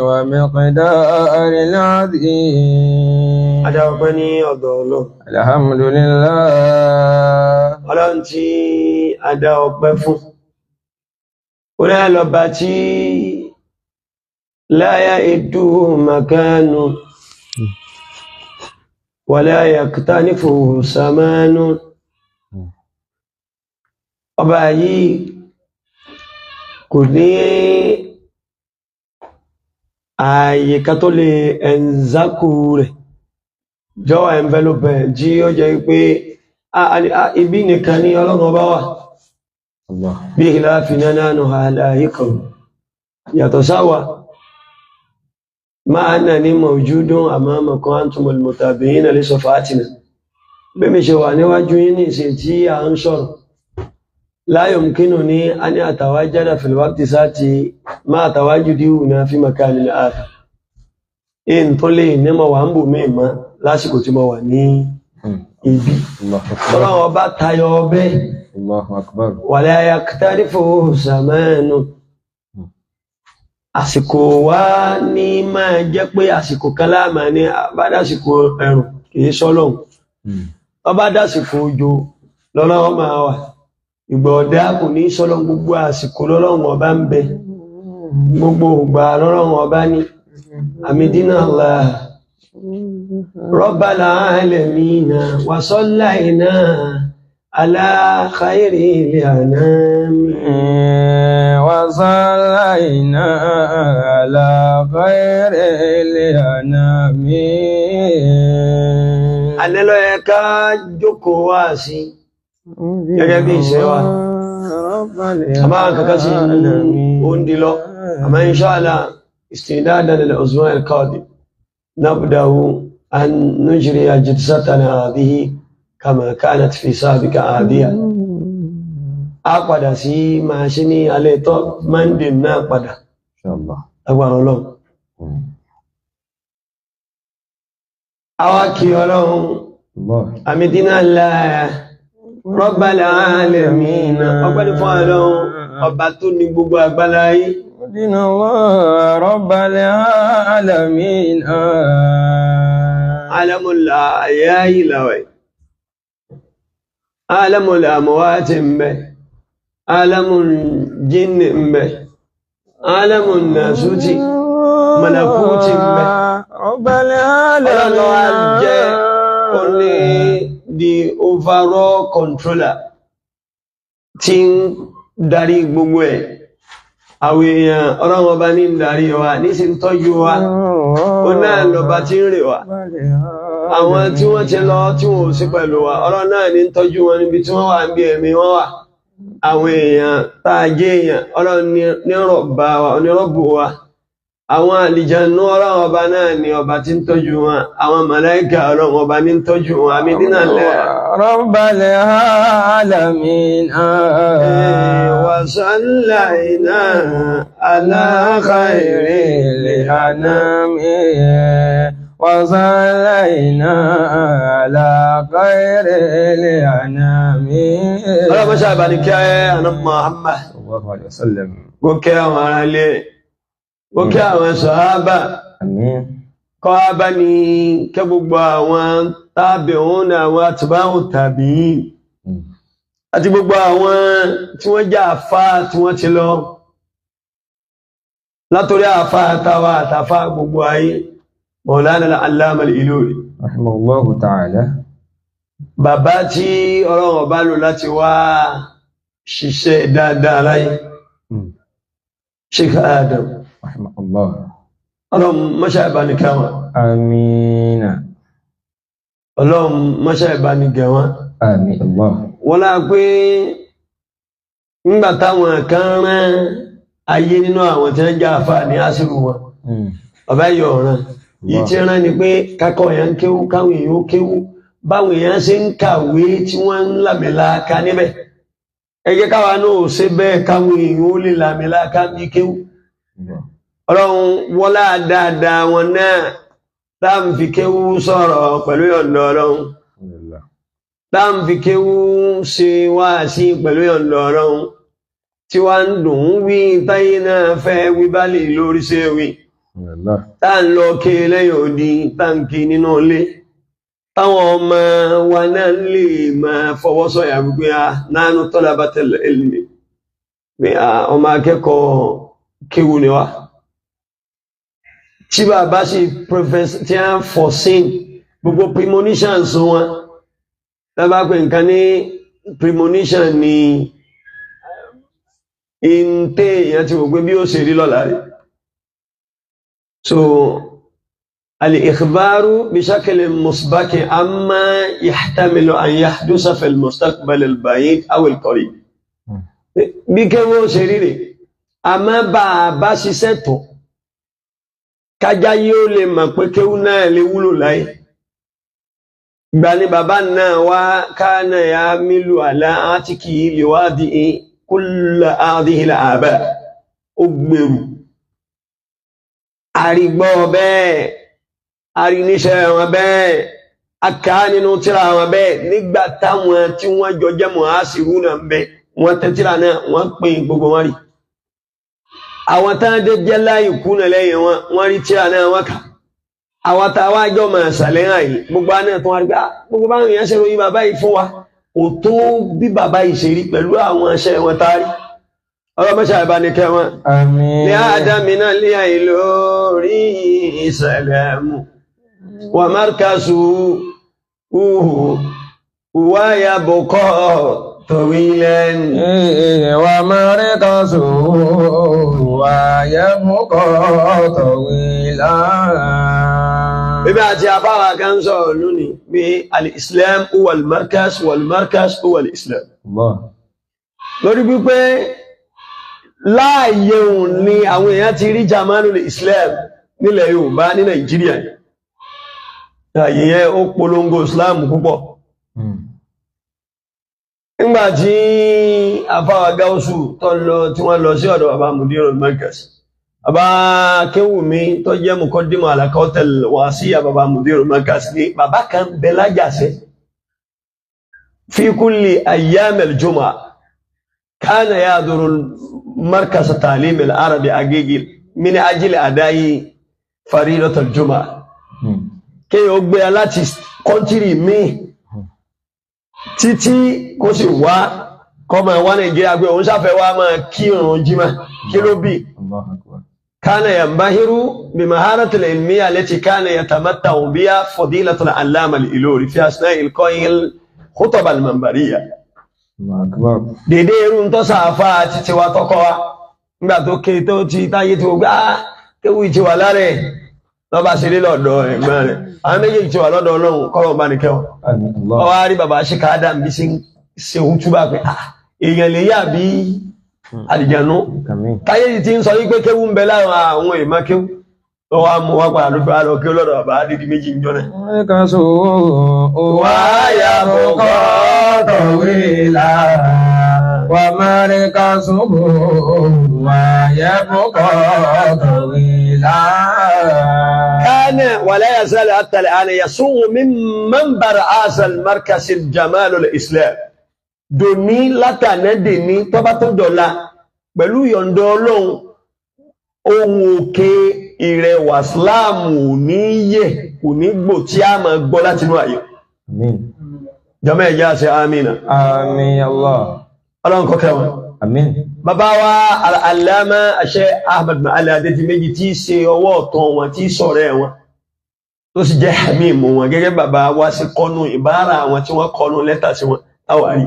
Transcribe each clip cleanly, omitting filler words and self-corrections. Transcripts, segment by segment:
ومقدار العظيم. Adá ọpẹ́ ní ọ̀dọ̀ Ọlọ́run. الحمد لله. Ọlọ́run tí a dá ọpẹ́ fún. Ó náà lọba tí la ya'idduhu makanu wa la yaktanifuhu samanu. Ọba yìí kò ní ààyè kan tó lè ẹ̀nzákù rẹ̀ jọwọ́ envelope ẹ̀ jí ó jẹ́ pé ibi nìkan ní Ọlọ́run ọba wà. Allah. Bí khilafina nahnu àlàyíkan yàtọ̀ sáwà máa nà ní mawjudun amamakum antumul mutabi'ina li sifatina. Bí mi ṣe wà níwájú yín ní ìsìn tí a ń sọ̀rọ̀, la yumkinuni an atawajjada fil waqti sati ma tawajjudiuna fi makanin akhar. In tó lè ní mo wà ń bò mí mọ́ lásìkò tí mo wà ní ibi. Allahu akbar. Ọlọ́run ọba tayọ ọbẹ̀. Allahu akbar. Wala yaktarifu zamanu. Àsìkò wa ní máa jẹ́ pé àsìkò kan láàmà ní bá dásìkò ẹ̀rùn kìí sọ́lọ́hun. Ọba dásìkò òjò lọ́lọ́wọ́ máa wà. Ìgbà ọ̀dá kò ní sọ́lọ́hun, gbogbo àsìkò lọ́lọ́hun ọba ń bẹ. Gbogbo ìgbà lọ́lọ́hun ọba ní. Àmìdínà Allah. Rabbal alamina wa sallayna ala khairil anami. وصلينا على خير الأنام. Alẹ́ ló yẹ ká jókòó wá sí gẹ́gẹ́ bí ìṣe wa. Àmọ́ àwọn kankan sí ó ń di lọ. Àmọ́ inshallah istidadan lil usbu' al qadim nabda'u an nujriya jilsatana hadhihi kama kanat fi sabiq ahdiha. A padà sí máa ṣe ní alẹ́ tọ́ Monday náà padà. Inshallah. Agbára Ọlọ́run. Àwa kí Ọlọ́run. Allah. Àmìdínà láàá Rabbal alamin. Ọpẹ́ ní fún Ọlọ́run, ọba tó ní gbogbo àgbálá ayé. Dínà Allah Rabbal alamin. Alamul ahya'i làwẹ̀. Alamul amwati ń bẹ. Alamul jinni ń bẹ. Alamul nasuti. Malakuti ń bẹ. Rabbal alamin. Ọlọ́run wa jẹ́ only the overall controller tí ń darí gbogbo ẹ̀. Àwọn èèyàn Ọlọ́run ọba ní ń darí wa, ní sì ń tọ́jú wa, ó náà lọba tí ń rè wa. Àwọn tí wọ́n ti lọ tí wọ́n ò sí pẹ̀lú wa, Ọlọ́run náà ní ń tọ́jú wọn níbi tí wọ́n wà ń bí ẹ̀mí wọn wà. Àwọn èèyàn tá a jẹ́ èèyàn, Ọlọ́run ní rọ̀bà wa, onírọ̀bù wa. Àwọn àlìjànú Ọlọ́run ọba náà ni ọba tí ń tọ́jú wọn. Àwọn màláíkà Ọlọ́run ọba ní ń tọ́jú wọn. Àmì dínà lẹ́. Rabbal alamin. Wa sallayna ala khairil الأنام وصلينا على خير الأنام. Ọlọ́run ṣe àbáni kí ẹ àná Muhammad. Sallallahu alayhi wa sallam. Kó kẹ́ àwọn ará ilé, kó kẹ́ àwọn sàhábà, Àmín. kọ́ bá ní kẹ́ gbogbo àwọn tábìún àwọn àtibáhù tàbí àti gbogbo àwọn tí wọ́n jẹ́ àfá tí wọ́n ti lọ látorí àfá àtàwà àtàfá gbogbo ayé, Maulana al-Allama al-Ilori. Rahimahullahu ta'ala. Bàbá tí Ọlọ́run ọba lò láti wá ṣiṣẹ́ dáadáa láyé, Sheikh Adam. Rahimahullah. Ọlọ́run mọ́ṣá ìbánikẹ́ wọn. Àmín. Ọlọ́run mọ́ṣá ìbánigẹ̀ wọn. Àmín Allah. Wọ́n láà pé ńgbà táwọn kan rán ayé nínú àwọn tí wọ́n jẹ́ àfáà ní àsìkò wọn, bàbá yìí ọ̀ràn yìí tí rán ni pé kákọ́ èèyàn ń kéwú, káwọn èèyàn ó kéwú, báwọn èèyàn ṣe ń kàwé tí wọ́n ń làmìlaka níbẹ̀. Ẹ jẹ́ káwa náà ò ṣe bẹ́ẹ̀, káwọn èèyàn ó lè làmìlaka ní kéwú. Ọlọ́run wọlá dáadáa wọn náà tá à ń fi kéwú sọ̀rọ̀ pẹ̀lú ọ̀dọ̀ Ọlọ́run, Alhamdulillah. tá à ń fi kéwú ṣe wáàsí pẹ̀lú ọ̀dọ̀ Ọlọ́run. tí wá ń dùn ún wí táyé náà fẹ́ wí bá lè lórí ṣe wí. Tá ń lọ ké lẹ́yìn odi, tá ń kí nínú ilé, táwọn ọmọ wa náà lè máa fọwọ́sọ̀yà wípé a nánú talabatul ilmi, pé ọmọ akẹ́kọ̀ọ́ kéwú ni wá. Tí bàbá sì professor tí a ń foreseen gbogbo premonitions wọn, lábàá pé nǹkan ní premonition ni ìǹtẹ̀ èèyàn ti wò pé bí ó ṣe rí lọ́la rí. So al-ikhbaru bi shakl musbaq amma yahtamilu an yahdusa fi al-mustaqbal al-ba'id aw al-qarib. Bí kéwọ́ ó ṣe rí rè, àmọ́ bàbá ṣiṣẹ́ tó kájá yóò lè mọ̀ pé kéwú náà lè wúlò láyé. Ìgbà ni bàbá náà wá kánà ya mílù àlá àtìkì lè wá di kulla hadhihi al-aba, ó gbèrú. Àrígbọ́ bẹ́ẹ̀, àríníṣẹ́ wọn bẹ́ẹ̀, aká nínú tíra wọn bẹ́ẹ̀, nígbà táwọn tí wọ́n jọ jẹ́ muhasiru náà ń bẹ, wọ́n tẹ́ tíra náà, wọ́n pín gbogbo wọn rí. Àwọn tán dé jẹ́ láì kú náà lẹ́yìn wọn, wọ́n rí tíra náà wọ́n kà. Àwọn táwa jọ máa ṣàlẹ́ hàn yìí, gbogbo àná tó wá rí pé gbogbo báwọn èèyàn ṣe ròyìn bàbá yìí fún wa, kò tó bí bàbá yìí ṣe rí pẹ̀lú àwọn iṣẹ́ wọn tá a rí. Ọlọ́mọṣẹ́ àbánikẹ́ wọn. Àmín. Ní àdámínà lé àìlórí ìsẹ̀lẹ̀mù wà márkàsù uhu wáyà bọ̀kọ́ tọ̀wílẹ̀. Wà márkàsù wáyà bọ̀kọ́ tọ̀wílẹ̀. Bíbí àti àbáwà kan sọ̀rọ̀ lónìí bí al-Islam huwa al-markaz wal-markaz huwa al-Islam. Allah. Lórí wípé láàyè òun ni àwọn èèyàn ti rí jamalul Islam nílẹ̀ Yorùbá ní Nàìjíríà. Ààyè yẹn ó polongo Islam púpọ̀. Nígbà tí àfáwà Gáúsù tó lọ tí wọ́n lọ sí ọ̀dọ̀ bàbá Mudirul Markaz, bàbá Kéwùmí tó jẹ́ mùkọ́dímọ̀ àlàkọ́tẹ̀l wá sí bàbá Mudirul Markaz ní bàbá kan bẹ lájàṣẹ́ fi kulli ayyamil jumu'ah kana yahduru markaz ta'lim al-arabi Agége min ajli ada'i faridatul jumu'ah. Kéèyàn ó gbé láti kọ́ńtírì míì títí kó sì wá kọ́mọ wá Nàìjíríà pé òun sáfẹ́ wá máa kírun jímọ̀, kí ló bí? Allahu Akbar. Kana yanbahiru bi maharati al-ilmiya allati kana yatamatta'u biha fadilatu al-allama al-Ilori fi asna'i ilqa'ihi al-khutab al-manbariyya. Allahu Akbar. Dédé irú tó sàáfà títí wa tọkọ wa nígbà tó ké tó ti táyé tí ó gbá kéwì ti wà lára ẹ̀ lọ́ba ṣeré lọ́dọ̀ ẹ̀gbọ́n rẹ̀, àwọn méjèèjì ti wà lọ́dọ̀ Ọlọ́run kọ́lọ̀ bá ní kẹwọn. Àmín. Allah. Ọwọ́ rí bàbá ṣe ká dá bí sí ṣe òun túbà pé èèyàn lè yà bí àlìjànú. Àmín. Táyé yìí ti ń sọ wípé kéwú ń bẹ láwọn àwọn èèmọ kéwú lọ́wọ́ á mú wá padà ló fi wá lọ kéwú lọ́dọ̀ bàbá dídí méjì ń jọ náà. Markazu Wáyà bọ̀kọ́ tọ̀wílà. Wà markazu wáyà bọ̀kọ́ tọ̀wílà. كان ولا يزال حتى الآن يصوغ من منبر هذا المركز الجمال الإسلام dòní látàná dèní tọ́ba tó dọ̀la pẹ̀lú yọ̀ǹda Ọlọ́run, ohun òkè ìrẹwà Ìsìláàmù ò ní yẹ̀, kò ní gbò tí a máa gbọ́ látinú ààyè. Àmín. Jàmá ẹ̀jẹ̀ àṣẹ àmínà. Àmín Allah. Ọlọ́run kọ́kẹ́ wọn. Àmín. Bàbá wa Al-Allama Sheikh Ahmad Ma'ali Adédìméjì tí í ṣe ọwọ́ ọ̀tọ̀ wọn, tí í sọ̀rẹ́ wọn, tó sì jẹ́ hamimu wọn, gẹ́gẹ́ bàbá wa ṣe kọ́nu ìbára àwọn tí wọ́n kọ́nu lẹ́tà sí wọn táwárí,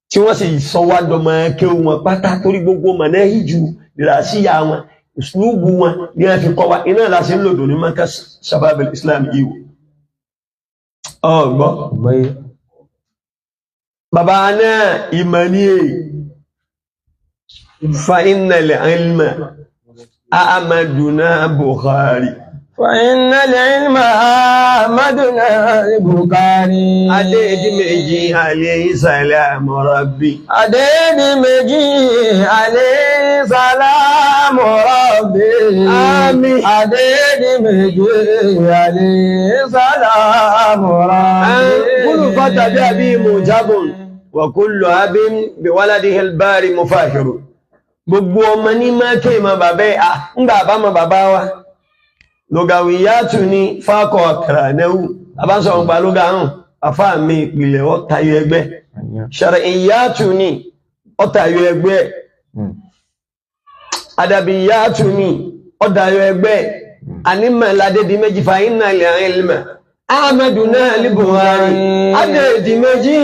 tí wọ́n sì sọ wá dọmọ kéwú wọn pátá, torí gbogbo mọ̀nẹ́hìjù ìràsíyà wọn, ìṣúlùbù wọn ní wọ́n fi kọ́ wa, iná la ṣe ń lòdò ní Markaz Shabab al-Islam yìí wò. Ọ̀gbọ́n Gbọ́yé. bàbá náà ìmọ̀ ní èyí fa innal ilma Ahmaduna Bukhari. فإن العلم أحمدنا البخاري. Adédìméjì alayhi salamu rabbi. Adédìméjì alayhi salamu rabbi. Àmín. Adédìméjì alayhi salamu rabbi. Kúlù fata bí àbí mùjábùn. Wa kullu abin bi waladihi al-bari mufahiru. Gbogbo ọmọ ní máa ké ma bàbá ẹ̀ à ńgbà bá ma bàbá wa. Lugawiyatu ni fákọ̀ àkàrà-náwù. Abáṣọ ọgbà lóga hàn, àfáà mi ìpìlẹ̀ ó tayọ ẹgbẹ́. Shar'iyyatu ni ó tayọ ẹgbẹ́. Adabiyatu ni ó tayọ ẹgbẹ́. Anímọ̀ládé di méjì fa innal ilma. Ahmadu náà li Buhari. Adé di méjì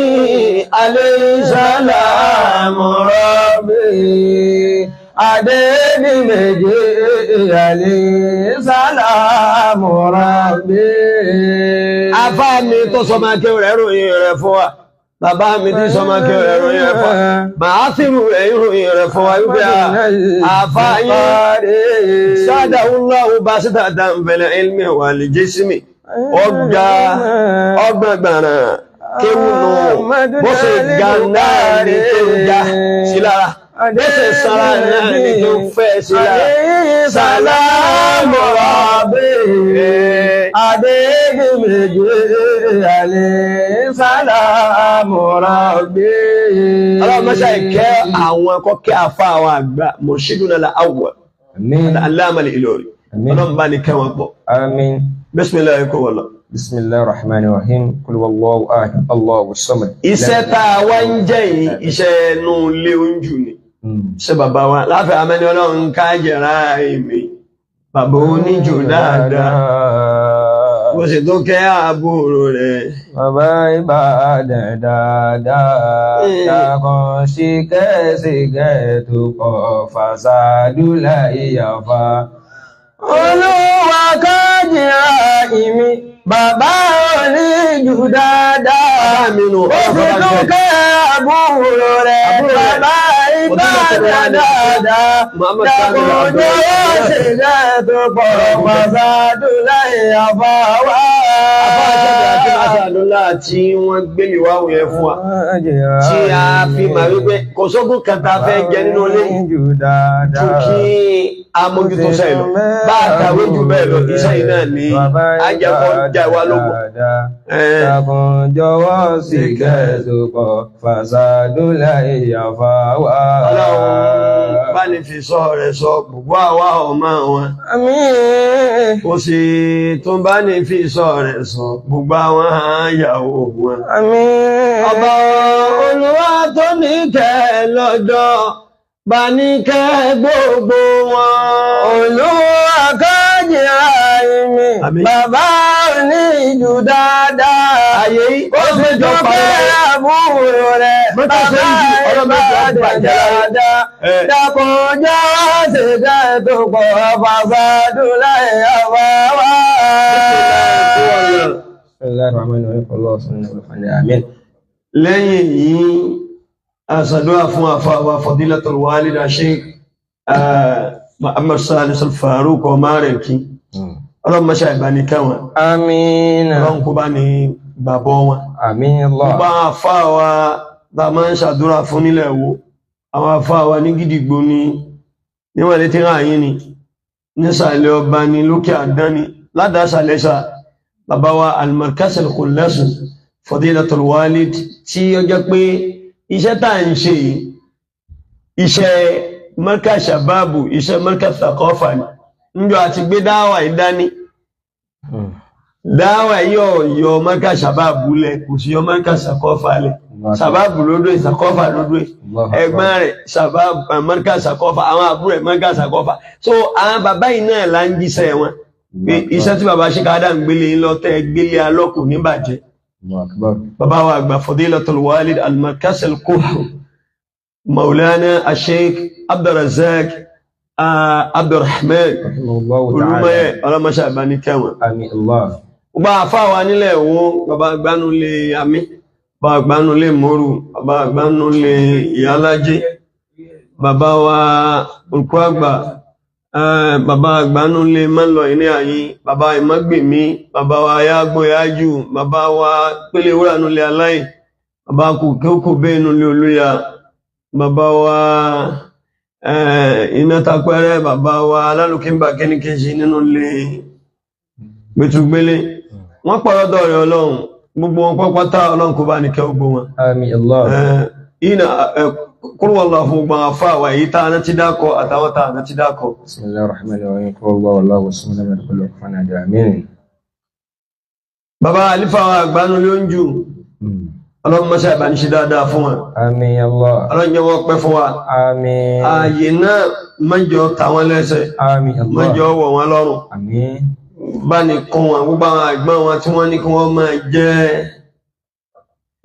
alayhi salamu rabbi. Adédìméjì alayhi salamu rabbi. Afá mi tó sọ máa kéwù rẹ̀ ròyìn rẹ̀ fún wa. Bàbá mi tí sọ máa kéwù rẹ̀ ròyìn rẹ̀ fún wa. Màá sì rù rẹ̀ ròyìn rẹ̀ fún wa wípé àfá yín sáàdà ńláwó bá síta dáńfẹ̀lẹ̀ ilmi wà lè jísímì. Ọgbà ọgbàgbàrà kéwù nù bó ṣe ga náà ni kéwù ga sí lára. Bó ṣe sára náà ni kéwù fẹ́ sí lára. Sàlámù rabbi. Adédìméjì alayhi salamu rabbi. Ọlọ́run mọ́ṣá ìkẹ́ àwọn akọ́kẹ́ àfa àwọn àgbà murshiduna al-awwal Àmín. al-allama al-Ilori. Àmín. Ọlọ́run bá ní kẹ́ wọn pọ̀. Àmín. Bismillah kó wọ́n lọ. Bismillahir Rahmanir Rahim. Qul huwallahu ahad. Allahu samad. Iṣẹ́ tá a wá ń jẹ́ yìí, iṣẹ́ ẹnu ilé oúnjù ni. Ṣé bàbá wa láfẹ̀ẹ́ amẹ́ni Ọlọ́run ká jẹ̀rá èmi. Bàbá oníjù dáadáa. Mo sì tún kẹ́ àbúrò rẹ̀. Bàbá Ìbàdàn dáadáa, dákan ṣìkẹ́ tó pọ̀ fàṣàdúlà ìyàfà. Olúwa kájìrà ìmí, bàbá oníjù dáadáa. Bàbá mi nù. Ó sì tún kẹ́ àbúrò rẹ̀, Àbúrò rẹ̀. bàbá Ìbàdàn dáadáa. Muhammad Sani Dákan Abdul. jọ̀wọ́ ṣìkẹ́ tó pọ̀ fàṣàdúlà ìyàfà wá. Àbá àṣàbí àti Àṣàlólá tí wọ́n gbélé wá òun yẹn fún wa. Tí a fi mà wípé kò sógún kan tá a fẹ́ jẹ nínú ilé yìí ju kí a mójútó sẹ́yìn lọ. Bá a kàwé jù bẹ́ẹ̀ lọ, iṣẹ́ yìí náà ni ajẹ́kọ̀ọ́ já wa lógún. Dákun jọ̀wọ́ sí kẹ́sùkọ̀ fàṣàdúlà ìyàfà wá. Ọlọ́run bá ní fi sọ rẹ̀ sọ gbogbo àwa ọmọ wọn. Àmín. Kò sì tún bá ní fi sọ rẹ̀ sọ gbogbo àwọn ìyàwó wọn. Àmín. Ọba Olúwa tó ní kẹ́ lọ́dọ̀ bá ní kẹ́ gbogbo wọn. Olúwa kájìrà ìmí, Àmín. bàbá oníjù dáadáa. Ayé yìí, Ó sì mẹ́jọ tún parí. kẹ́ àbúrò rẹ̀, Mọ́tò bàbá sẹ́yìn ọlọ́mọdé Ìbàdàn bàjẹ́. dáadáa. Dákun jọ̀wọ́ sí kẹ́sùkọ̀ fàṣàdúlà ìyàfà wá. Àmín. Lẹ́yìn yìí, àṣàdúrà fún àfàwà Fadilatul Walid Sheikh Muhammad Salis Al-Faruq Ọmárẹ̀kí. Ọlọ́run mọ́ṣá ìbánikẹ́ wọn. Àmín. Ọlọ́run kó bá ní gbàbọ́ wọn. Àmín Allah. Gbogbo àwọn àfáà wa tá a máa ń ṣàdúrà fún nílẹ̀ wo, àwọn àfáà wa ní Gidigbo ni, níwọ̀n létí ráàyín ni, nísàlẹ̀ ọba ni, lókè àdán ni, ládàásàlẹ́sà, bàbá wa Al-Markaz Al-Khulas Fadilatul Walid tí ó jẹ́ pé iṣẹ́ tá à ń ṣe yìí, iṣẹ́ Markaz Shababu, iṣẹ́ Markaz Thaqafa ni, níjọ́ àti gbé dáwà yìí dání. Dáwà yóò yọ Markaz Shababu lẹ̀, kò sí yọ Markaz Thaqafa lẹ̀. Sàbáàbù lódò ẹ̀, Thaqafa lódò ẹ̀. Ẹ̀gbọ́n rẹ̀ sàbáàbù Markaz Thaqafa, àwọn àbúrò ẹ̀ Markaz Thaqafa. So àwọn bàbá yìí náà là ń jíṣẹ́ wọn. Pé iṣẹ́ tí bàbá Sheikh Adam gbélé ń lọ tẹ́ gbélé alọ́kù níbàjẹ́. Bàbá wa àgbà Fadilatul Walid Al-Markaz Al-Kuh Maulana Sheikh Abdulrazak Abdulrahman Olúmọ̀yẹ ọlọ́mọṣẹ́ àbánikẹ́ wọn. Àmín Allah. Gbogbo àfáà wa nílẹ̀ wo, bàbá àgbánú lé Amí, bàbá àgbánú lé Mòrú, bàbá àgbánú lé Ìyálájé, bàbá wa olùkọ́ àgbà, bàbá àgbánú lé Mọ́lọ ilé Àyín, bàbá Ìmọ́gbèmí, bàbá wa Ayágbóyájú, bàbá wa Pélé Wúrà nulé Aláì, bàbá Kòkó bẹ́ẹ̀ nulé Olúya, bàbá wa Iná Tapẹ́rẹ́, bàbá wa Alálùkíńbà Kẹ́níkẹ́ṣe nínú ilé Gbẹtugbélé. Wọ́n pọ̀ lọ́dọ̀ rẹ̀ Ọlọ́run. Gbogbo wọn pápátá, Ọlọ́run kó bá ní kẹ́ gbogbo wọn. Àmín Allah. Ìnà kúrúwàlá fún gbogbo àwọn afá wa, èyí tá a ti dákọ àtàwọn tá a ti dákọ. Bismillahir Rahmanir Rahim. Qul huwa Allahu samad, lam yalid walam yulad walam yakul lahu. Àmín. Bàbá àlífà wa àgbánu ló ń jù, Ọlọ́run mọ́ṣẹ́ ìbánisí dáadáa fún wọn. Àmín Allah. Ọlọ́run jẹ́ wọ́n pẹ́ fún wa. Àmín. Ààyè náà mọ́jọ tàwọn lẹ́sẹ̀, Àmín Allah. mọ́jọ wọ̀ wọ́n lọ́rùn. Àmín. Bá ní kún wọn, gbogbo àwọn àgbọn wọn tí wọ́n ní kí wọ́n máa jẹ́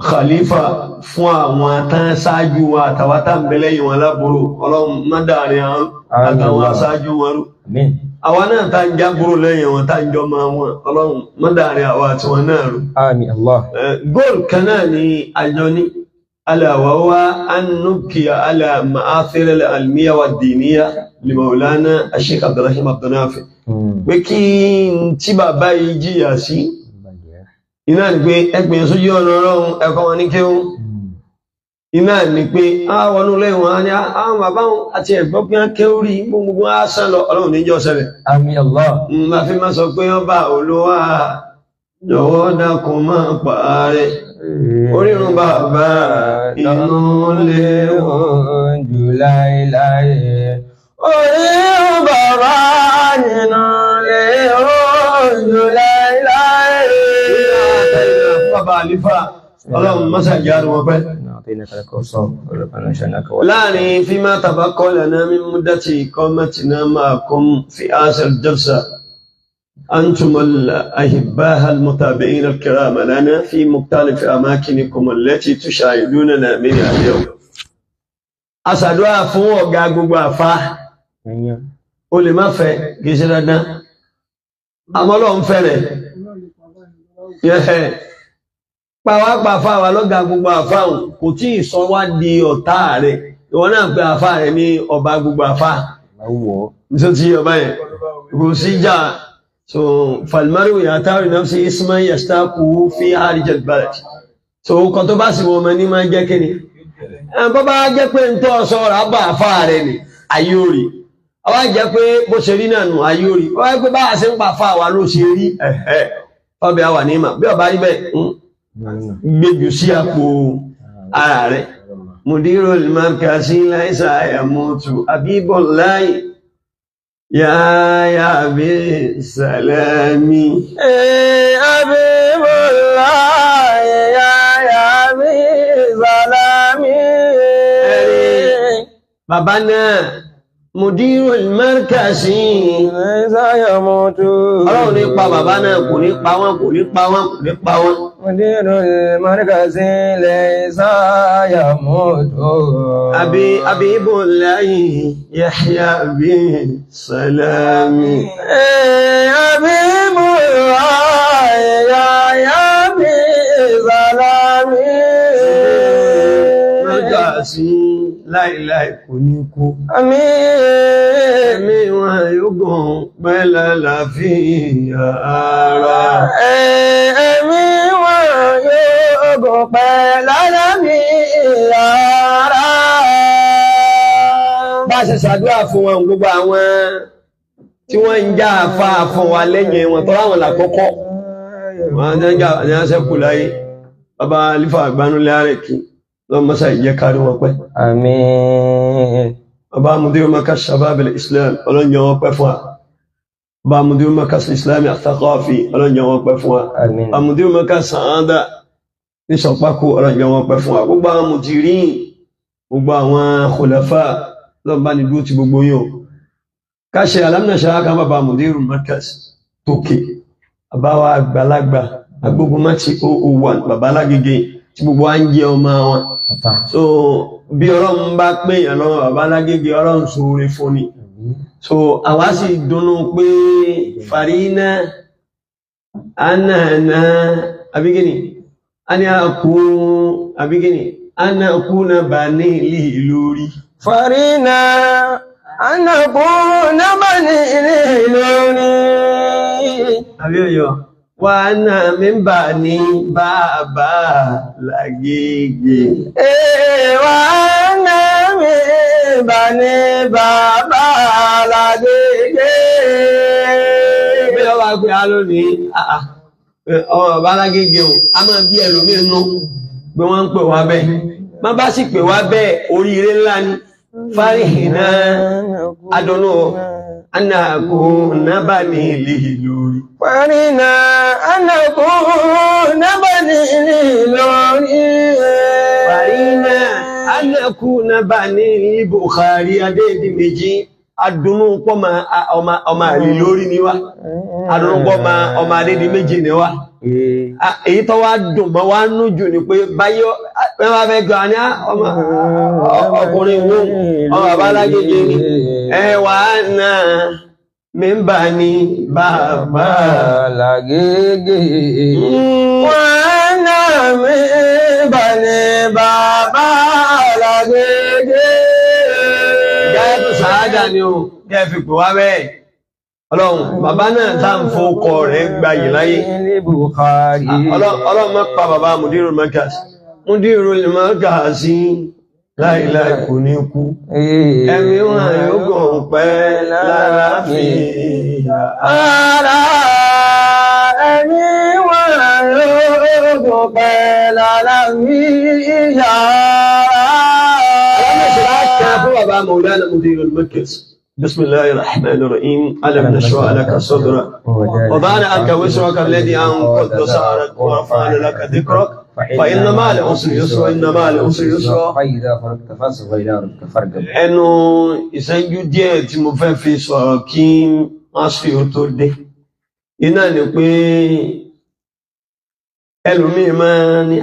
khalifa fún àwọn tán ṣáájú wa àtàwọn tá ń bẹ lẹ́yìn wọn lábúrò, Ọlọ́run má dàrin àwọn àtàwọn aṣáájú wọn rú. Àmín. Àwa náà tá ń jábúrò lẹ́yìn wọn, tá ń jọ máa wọn, Ọlọ́run má dàrin àwa àti wọn náà rú. Àmín Allah. Góòlù kan náà ni àjọ ní ala wa huwa an nubkiya ala ma'athir al-almiya wa diniya li Maulana Sheikh Abdulrahim Abdulnafi, pé kí n tí bàbá yìí jìyà sí iná ni pé ẹgbẹ̀yìn sójú ọ̀nà Ọlọ́run, ẹ̀kọ́ wọn ní kéwú. Iná ni pé àwọn ilé wọn á ní àwọn bàbá wọn àti ẹ̀gbọ́n pé wọ́n kéwú rí gbogbo á sán lọ. Ọlọ́run níjọ́ ṣẹlẹ̀. Àmín Allah. N bá fi máa sọ pé ọba Olúwa, jọ̀wọ́ dákun máa pààrẹ orírun bàbá inú lé wọn. Jù láéláé. Orírun bàbá nínú lé ojú láéláé. Bàbá àlífà, Ọlọ́run mọ́sàájá ni wọ́n pẹ́. Láàrin fíìmà tàbákọ́ lana min muddati iqamatina ma'akum fi asir jalsa. أنتم الأحباء المتابعين الكرام لنا في مختلف أماكنكم التي تشاهدوننا منها اليوم. Aṣàdúrà fún ọ̀gá gbogbo àfá, o lè má fẹ́, kìí ṣe dandan. Àmọ́ Ọlọ́run fẹ́rẹ̀. Yẹ́hẹ́. Pàwápàá fà wà lọ́gá gbogbo àfá òun, kò tí ì sọ wá di ọ̀tá rẹ̀. Ìwọ náà pé àfá rẹ̀ ní ọba gbogbo àfá. Nítorí tí ọba yẹn, kò sí jà. So falmaru yataru nafsi isman yastaku fi harij albalad. So kan tó bá sì wọ́n mọ ní máa jẹ́ kíni. Bó bá jẹ́ pé ń tọ́ sọ rà bá àfá rẹ̀ ni ayé òrì. Àwa jẹ́ pé bó ṣe rí náà nù ayé òrì. Ó wáyé pé bá a ṣe ń pa àfá wa ló ṣe rí. Fábí àwà ní mà. Bí ọba rí bẹ́ẹ̀, gbéjú sí àpò ara rẹ̀. Mudirul markazi laisa yamutu Abibullahi. Ya ya bi salami. Abibullahi ya ya bi salami. Bàbá náà Mudirul markazi. Laisa yamutu. Ọlọ́run ní pa bàbá náà, kò ní pa wọ́n, kò ní pa wọ́n, kò ní pa wọ́n. Mudirul markazi laisa yamutu. Abi Abibullahi Yahya bi salami. Abibullahi ya ya bi salami. Markazi láìláì kò ní kú. Àmín. Ẹ̀mí wọn yóò gùn pẹ̀lú àlàáfíà ara. Ẹ̀mí wọn yóò gùn pẹ̀lú àlàáfíà ara. Bá a ṣe ṣàdúrà fún wọn, gbogbo àwọn tí wọ́n ń já àfa fún wa lẹ́yìn wọn tọ́lá wọn làkọ́kọ́. Wọ́n á já ní aṣẹ́kù láyé. Bàbá Alifa Àgbánúlé Àrẹ̀kí lọ́mọ́sá ìjẹ́ kárí wọn pẹ́. Àmín. Bàbá Mudiru Markaz Shabab al-Islam, ọlọ́njẹ́ wọn pẹ́ fún wa. Bàbá Mudiru Markaz Islam Ath-Thaqafi, ọlọ́njẹ́ wọn pẹ́ fún wa. Àmín. Bàbá Mudiru Markaz Sa'ada ní Sọ̀pákó, ọlọ́njẹ́ wọn pẹ́ fún wa. Gbogbo àwọn mùdírín, gbogbo àwọn khulafa, lọ́nba ní dúró ti gbogbo yín o. Káṣe alámìnàṣà kan bàbá Mudiru Markaz tókè. Bàbá wa àgbàlagbà, agbógunmáti 001, bàbá alágége tí gbogbo wa ń jẹ ọmọ wọn. So bí Ọlọ́run bá pé èèyàn lọ́wọ́ bàbá alágége, Ọlọ́run ṣoore fún ni. So àwa sì dunnú pé farina anana abigini ani aku abigini anakuna bani li lórí. Farina anakuna bani lórí. Àbí ọyọ wa na mi bà ní bàbá lágége. Wa na mi bani bàbá lágége. Bí ọba pé a lónìí, Ọmọ bàbá alágége o, a máa bí ẹlòmíín nú pé wọ́n ń pè wá bẹ́ẹ̀. Má bá sì pè wá bẹ́ẹ̀, oríire ńlá ni. Fárihìnà adùnnú anàkó nábàní lè lórí. Fárihìnà anàkó nábàní lè lórí. Fárihìnà anàkó nábàní lè Bukhari Adédìméjì. Adùnnú pọ̀ ọmọ àlè lórí ni wá. Adùnnú pọ̀ ọmọ Adédìméjì ni wá. Èyí tó wá dùn mọ́ wá nú jù ni pé báyọ̀ ẹ bá fẹ́ gbà ní ọmọ ọkùnrin wo ọmọ bàbá alágége ni ẹ wà náà mẹ́mbà ni bàbá alágége. Wà náà mẹ́mbà ni bàbá alágége. Gáyàtò sàádà ni o kẹ́ fi pè wá bẹ́ẹ̀. Ọlọ́run bàbá náà tá ń fọkọ rẹ̀ gbayì láyé. Ọlọ́run má pa bàbá Mudirul Markaz. Mudirul Markaz láìláì kò ní kú. Ẹ̀mí wọn yóò gùn pẹ́ lálàáfíà. Ara ẹ̀mí wọn yóò gùn pẹ́ lálàáfíà. Fún bàbá Mawlana Mudirul Markaz. بسم الله الرحمن الرحيم ألم نشرح لك صدرك وضعنا عنك وزرك الذي أنقض ظهرك ورفعنا لك ذكرك فإن مع العسر يسرا إن مع العسر يسرا. فإذا فرغت فانصب وإلى ربك فارغب. Ẹnu ìṣẹ́jú díẹ̀ tí mo fẹ́ fi sọ̀rọ̀ kí asiri ó tó dé iná ni pé ẹlòmíì máa ní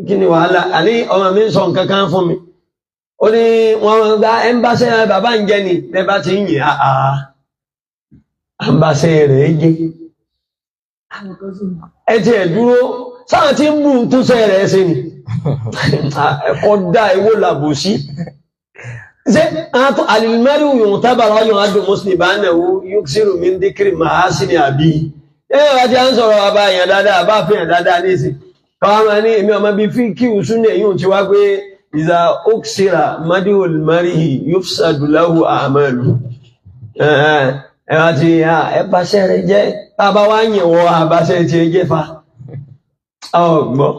kí ni wàhálà àní ọmọ mi ń sọ nǹkan kan fún mi. Ó ní wọ́n gba ẹmbáṣẹ́ bàbá ń jẹ́ ni lẹ́bá ti ń yìn àà àmbáṣẹ́ rẹ̀ jẹ́ ẹ ti ẹ̀ dúró sáà tí ń bú túnṣẹ́ rẹ̀ ṣe ni ẹ̀kọ́ dá ewó làbòsí ṣé alìmẹ́rì yòó tábàrà yòó adùn mùsùlùmí bá náà wó yóò ṣírò mi ń dékìrì màá sí ni àbí ẹ wá ti à ń sọ̀rọ̀ bàbá èèyàn dáadáa àbá fihàn dáadáa ní ìsìn káwọn máa ní èmi ọmọ bíi fíkì òsúnà èyí ò ti wá pé ìzà óksìrà madihul marihi yufsadu lahu a'malu. Ẹ wá ti ẹ báṣẹ́ rẹ jẹ́ tá a bá wá yìn wọ àbáṣẹ́ ti jẹ́ fa ọgbọ́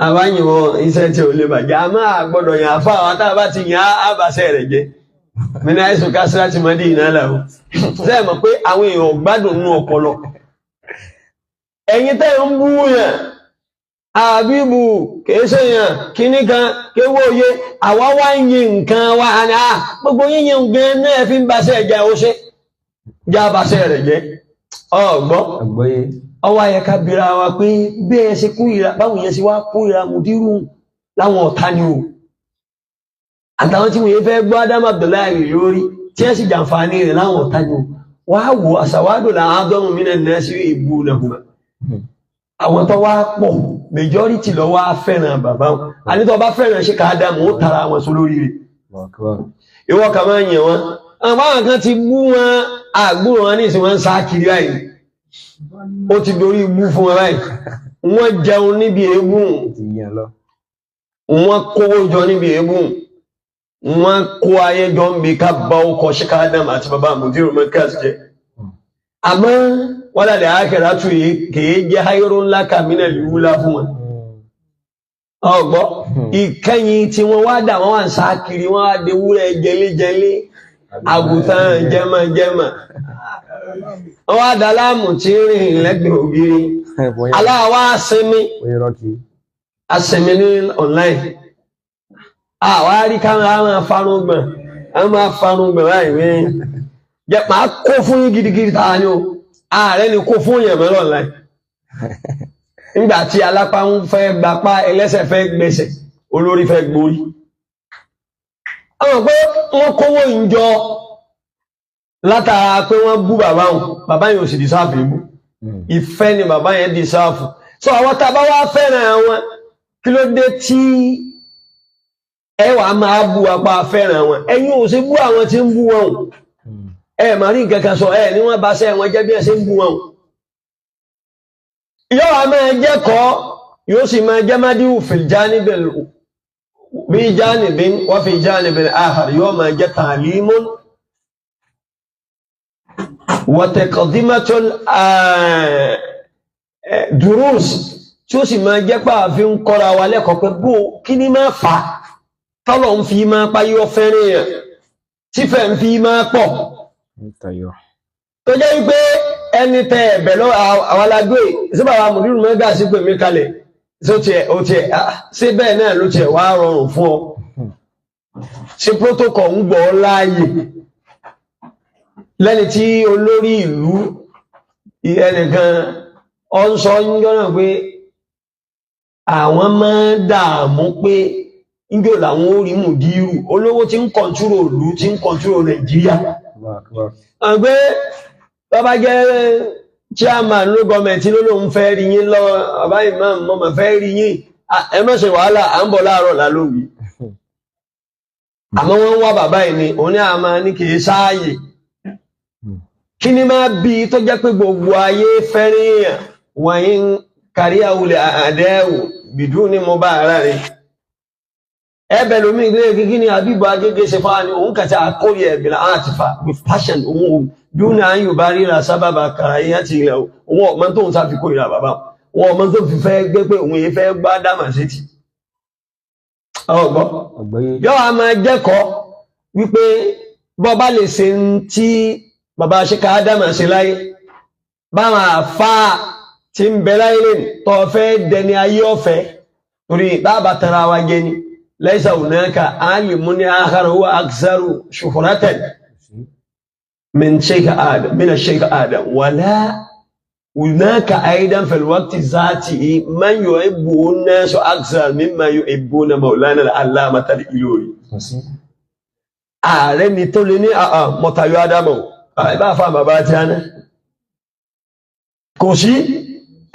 àbá yìn wọ iṣẹ́ tí ò lè bàjẹ́ a máa gbọ́dọ̀ yàn àfa àwọn tá a bá ti yàn á báṣẹ́ rẹ jẹ́ mina ẹ̀sùn kásírà ti mọ́ dí iná làwọn ṣe é mọ̀ pé àwọn èèyàn gbádùn nú ọpọlọ ẹ̀yin tẹ́ ń bú yàn àbíbù kìí ṣe yàn kíní kan kéwó oyé àwa wá ń yin nǹkan wa àná gbogbo yíyan nǹkan náà fi ń baṣẹ́ jẹ́ ó ṣe já baṣẹ́ rẹ̀ jẹ́ ọgbọ́ ọwọ́ ayẹ ká bira wa pé bí ẹ ṣe kú ìra báwọn yẹn ṣe wá kú ìra mùdírù láwọn ọ̀tá ni o àtàwọn tí wọ́n yẹn fẹ́ gbọ́ Ádámù Abdullahi lórí tí ẹ sì jàǹfààní rẹ̀ láwọn ọ̀tá ni o wàá wò àṣàwádò làwọn adọ́rùn mí náà náà sí ìbú náà àwọn tó wá pọ̀ majority lọ wá fẹ́ràn bàbá wọn àní tó bá fẹ́ràn ṣe ká dáàmú ó tara wọn sọ lórí rẹ̀ ìwọ kà máa yàn wọn àwọn àwọn kan ti bú wọn àgbúrò wọn ní ìsìn wọn ń sá kiri báyìí ó ti dorí ibú fún wọn báyìí wọ́n jẹun níbi eégún wọ́n kówó jọ níbi eégún wọ́n kó ayé jọ ń bi ká bá ọkọ̀ ṣe ká dáàmú àti bàbá Mudirul Markaz jẹ àmọ́ wọ́n lálẹ́ àkẹ́rà tún yìí kìí jẹ́ háyọ́rọ́ ńlá kàmínà ìwúlá fún wọn. Ọgbọ́ ìkẹyìn tí wọ́n wá dà wọ́n wà ń sá kiri wọ́n wá de wúrẹ́ jẹléjẹlé àgùntàn jẹmọjẹmọ. Wọ́n wá dà láàmú tí ń rìn lẹ́gbẹ̀ẹ́ ògiri. Aláwa asinmi asinmi ní online. Àwa rí káwọn á máa farun gbọ̀n á máa farun gbọ̀n báyìí wí. Jẹ́ màá kó fún yín gidigidi tàá ni o. Ààrẹ ni kó fún yẹn mẹ́lọ̀ láì nígbà tí alápá ń fẹ́ gbapá ẹlẹ́sẹ̀ fẹ́ gbẹsẹ̀ olórí fẹ́ gborí àwọn pé wọ́n kówó ìjọ látara pé wọ́n bú bàbá wọn bàbá yẹn ò sì dìsáàfù ibú ìfẹ́ ni bàbá yẹn dìsáàfù so àwọn tá a bá wá fẹ́ràn wọn kí ló dé tí ẹ wàá máa bú apá fẹ́ràn wọn ẹ̀yin ò sì bú àwọn tí ń bú wọn o ẹ mà rí nǹkan kan sọ ẹ ní wọ́n bá ṣe wọn jẹ́ bí ẹ ṣe ń bú wọn. Yóò wá máa jẹ́kọ̀ọ́ yóò sì máa jẹ́ mádìwù fìlìjánibẹ̀ bí jánibin wọ́n fi jánibẹ̀ àhàr yóò máa jẹ́ tàlímùn wọ́tẹ̀kọ̀dímẹ́tò Durus tí ó sì máa jẹ́ pé àfi ń kọ́ra wa lẹ́kọ̀ọ́ pé bó kí ni máa fà á tọ́lọ̀ ń fi máa páyé ọ̀fẹ́rẹ́ yẹn tífẹ̀ ń fi máa pọ̀ tó jẹ́ wípé ẹni tẹ ẹ̀bẹ̀ lọ àwọn alágbé sí bàbá mùdírù mẹ́gà sí pè mí kalẹ̀ sí ó tiẹ̀ ó tiẹ̀ sí bẹ́ẹ̀ náà ló tiẹ̀ wá rọrùn fún ọ sí protocol ń gbọ́ láàyè lẹ́ni tí olórí ìlú ẹnìkan ọ ń sọ ń jọ́nà pé àwọn máa ń dààmú pé níjọ́ làwọn ó rí mùdírù olówó tí ń kọ̀ntúrò ìlú tí ń kọ̀ntúrò Nàìjíríà. Àgbé bàbá jẹ́ chairman ló gọọmẹ̀ntì ló lóun fẹ́ rí yín lọ bàbá imam mọ́mọ́ fẹ́ rí yín, ẹ má ṣe wàhálà, à ń bọ̀ láàárọ̀ lálórí. Àmọ́ wọ́n ń wá bàbá yìí ni òun ní àmà ní kì í sáàyè. Kí ni máa bí tó jẹ́ pé gbogbo ayé fẹ́ràn èèyàn wọ̀nyí ń kárí àwùlẹ̀ àdẹ́wò bìdú ni mo bá ara rẹ̀. Ẹbẹ̀ lómi ìgbé kíkí ni àbíbọ̀ agége ṣe fáwọn ni òun kàtí àkórí ẹ̀bìlà àti fa with passion òun dúnà ayò bá ríra sábàbà kàrà yẹn ti ilẹ̀ òun ọ̀mọ tó ń sáfi kórìíra bàbá òun ọmọ tó fi fẹ́ gbé pé òun yìí fẹ́ gbá dámà sétí. Ọgbọ́ yóò wá máa jẹ́kọ̀ọ́ wípé bọ́ bá lè ṣe ń tí bàbá ṣe ká dámà ṣe láyé báwọn àfáà ti ń bẹ láyé lẹ́nu tó fẹ́ dẹni ayé ọ̀fẹ́ torí bàbá tara wa jẹ ni. ليس هناك عالم آخر هو أكثر شهرة من شيخ آدم من الشيخ آدم، ولا هناك أيضا في الوقت ذاته من يحبه الناس أكثر مما يحبون مولانا العلامة الإلوري. Ààrẹ ni tó lè ní mọ̀tàyọ Ádámù bá fa bàbá tí a ná kò sí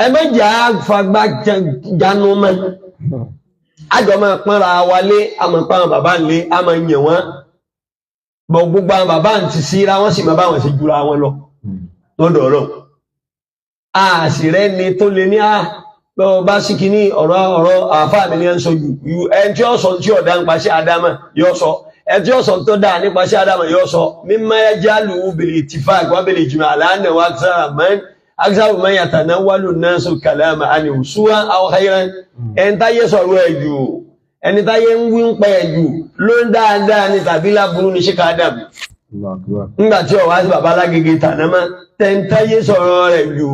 ẹ mẹ́jà fagbá jánu mọ́ àjọ máa pọ́nra wa lé, a máa pọ́n bàbá lé, a máa yàn wọ́n bọ̀ gbogbo àwọn bàbá ń ti síra wọ́n sì máa bá wọn ṣe jura wọn lọ lọ́dọ̀ ọ̀rọ̀. A sì rẹ́ni tó lè ní bọ́ bá sí kínní ọ̀rọ̀ ọ̀rọ̀ àáfàá mi ní ẹ̀ ń sọ jù ẹni tí ó sọ tí ọ̀dà nípa sí Ádámà yóò sọ, ẹni tí ó sọ tó dáa nípa sí Ádámà yóò sọ. Mímọ́ ẹja lù ú bìlì tìfà ìwà bìlì jùmọ̀ àlànà wa akthara man yatanawalu an-nasu al-kalama anhu su'an aw khayran. Ẹni táyé sọ̀rọ̀ ẹ̀ jù, ẹni táyé ń wí ń pẹ́ ẹ̀ jù ló ń dáadáa ní tàbí láburú ní ṣíkà Ádámù. Nígbà tí ọ̀wá sí bàbá alágége tànámá tẹ́ńtáyé sọ̀rọ̀ rẹ̀ jù,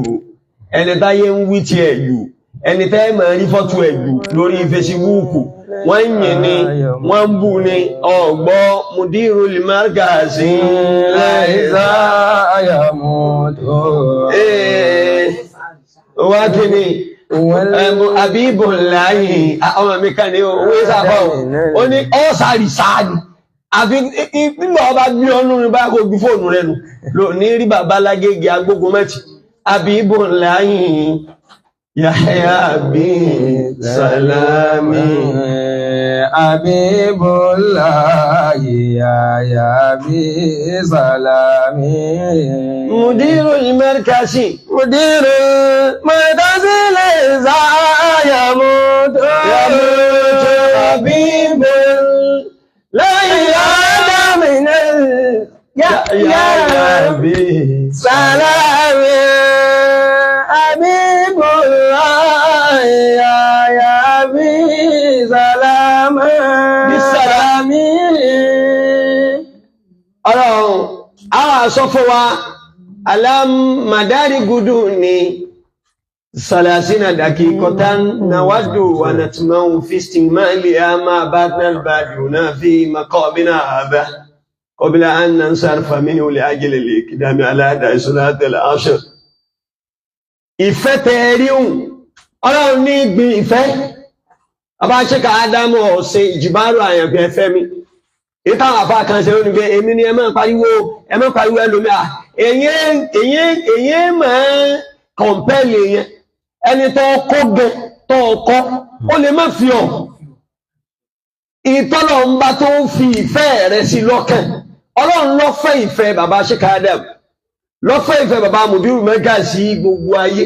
ẹni táyé ń wí tiẹ̀ jù, ẹni tẹ́ máa rí fọ́tò ẹ̀ jù lórí fesibúùkù, wọ́n ń yìn ni wọ́n ń bú ni ọ̀gbọ́ Mudirul Markazi Laisa yamutu. Wá kí ni Abibullahi ọmọ mi kan ní owó ìsàfọ́ ó ní ọ́sàrì sáàdì àfi nígbà ọba gbé ọnú ní bá kó ju fóònù rẹ nù lò ní rí bàbá lágége agbógun mẹ́tì Abibullahi Yahya bin Salami. Abibullahi Yahya bin Salami. Mudirul Markazi. Mudirul Markazi laysa yamutu. Yamutu Abibullahi Yahya bin Salami. Abibullahi Yahya bin Salami. Bisalami. Ọlọ́run àwọn àsọ fún wa alámàdárí gudu ni salasina dakikotan nawadu wa natmau fi istimali ma batna albaduna fi maqamina hadha qabla an nansarfa minhu li ajli al-iqdami ala ada'i salati al-asr. Ìfẹ́ tẹ̀rí hùn ọlọ́run ní gbin ìfẹ́ abáṣẹ́kà Ádámù ọ̀sẹ̀ ìjìbárò àyànfẹ́ ẹfẹ́ mi ìtàwọn àfáà kan ṣe lónìí pé èmi ni ẹ máa pariwo ẹ máa pariwo ẹlòmí à èyí máa kọ̀ǹpẹ́lì yẹn ẹni tó kọ́ gẹ tó kọ́ ó lè má fi ọ̀ ìtọ́lọ̀ ń bá tó ń fi ìfẹ́ rẹ sí lọ́kàn. Ọlọ́run ló fẹ́ ìfẹ́ bàbá ṣẹ́kà Ádámù ló fẹ́ ìfẹ́ bàbá Mudiru Markazi sí gbogbo ayé.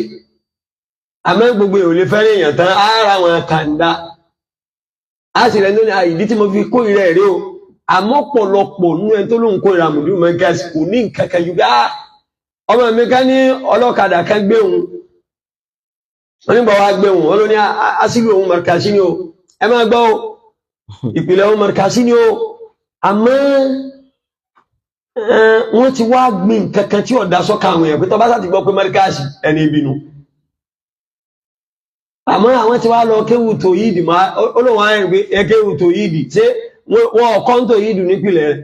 Àmọ́ gbogbo èrò lè fẹ́ràn èèyàn tán ara wọn kàńdá á sì rẹ̀ lónìí àìdí tí mo fi kó ìrẹ́ rẹ o. Àmọ́ pọ̀lọpọ̀ nínú ẹni tó lóun kó ìrà Mudiru Markazi kò ní nǹkan kan ju bá ọmọ mi ká ní ọlọ́kadà kan gbé òun Wọ́n nígbà wá gbé wọn, wọ́n ló ní asílù òun markasi ni o, ẹ máa gbọ́ o, ìpìlẹ̀ òun markasi ni o. Àmọ́ wọ́n ti wá gbìn kankan tí ọ̀dà sọ́ka àwọn èèyàn pé tọ́ bá sá ti gbọ́ pé markasi ẹni ìbínú. Àmọ́ àwọn tí wá lọ kéwù tòyídì, máa olóhùn ayé pé ẹ kéwù tòyídì, ṣé wọ́n ọ̀kọ́ ń tòyídì nípìnlẹ̀ rẹ̀?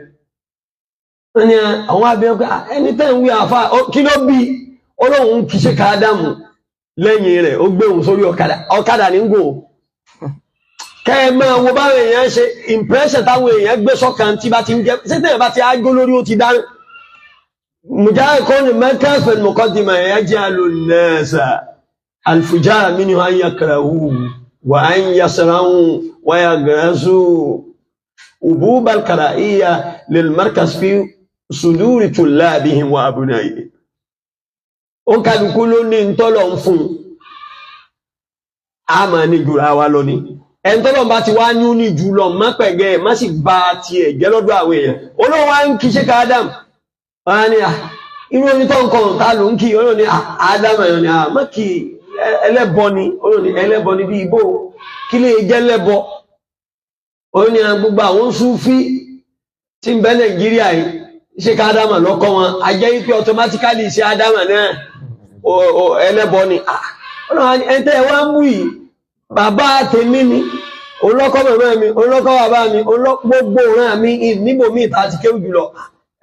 Wọ́n ní àwọn abẹ́rẹ́ pé ẹni tẹ́ ń wí àfa kí ló bí olóhùn kì í ṣe káádámù lẹ́yìn rẹ̀, ó gbé òun sórí ọ̀kadà, ọ̀kadà ní gò. Kẹ́ ẹ máa wo báwọn èèyàn ṣe impression táwọn èèyàn gbé sọ́kàn tí bá ti ń jẹ́ ṣé tẹ̀yẹ̀ bá ti ágó lórí ó ti dáná. Mùjáde mẹ́kẹ́fẹ̀ fil muqaddima yaj'alu an-nasa al-fujara minhu an yakrahu wa an yasrahu wa yaghrasu ubub al-karahiyya lil-markaz fi suduri tullabihim wa abna'ihim. Ó kálukú ló ní ntọ́lọ̀ ń fún un, a máa ní jura wa lọ ni. Ẹni tọ́lọ̀ bá ti wá ní ó ní jù lọ, má pẹ̀gẹ́, má sì ba tiẹ̀ jẹ́ lọ́dọ̀ àwọn èèyàn. Olóhùn wa ń kí ṣe ká Adam wọn á ní à irú oní tó ń kọ ta ló ń kí? Olóhùn ní Adam ẹ̀yàn ní à má kí, ẹlẹ́bọ ni. Olóhùn ní ẹlẹ́bọ ni bí ibò, kí lè jẹ́ lẹ́bọ? Olóhùn ní gbogbo àwọn Súfí tí ń bẹ Nàìjíríà yìí, ṣe ká Adam lọ́kọ́ wọn, ajẹ́ wípé automatically ṣe Adam náà ẹlẹ́bọ ni. Ọlọ́run ẹni tẹ́ ẹ wá ń mú yìí, bàbá tèmi ni, olọ́kọ́ màmá mi, olọ́kọ́ bàbá mi, gbogbo ìran mi níbòmí ìta ti kéwù jùlọ.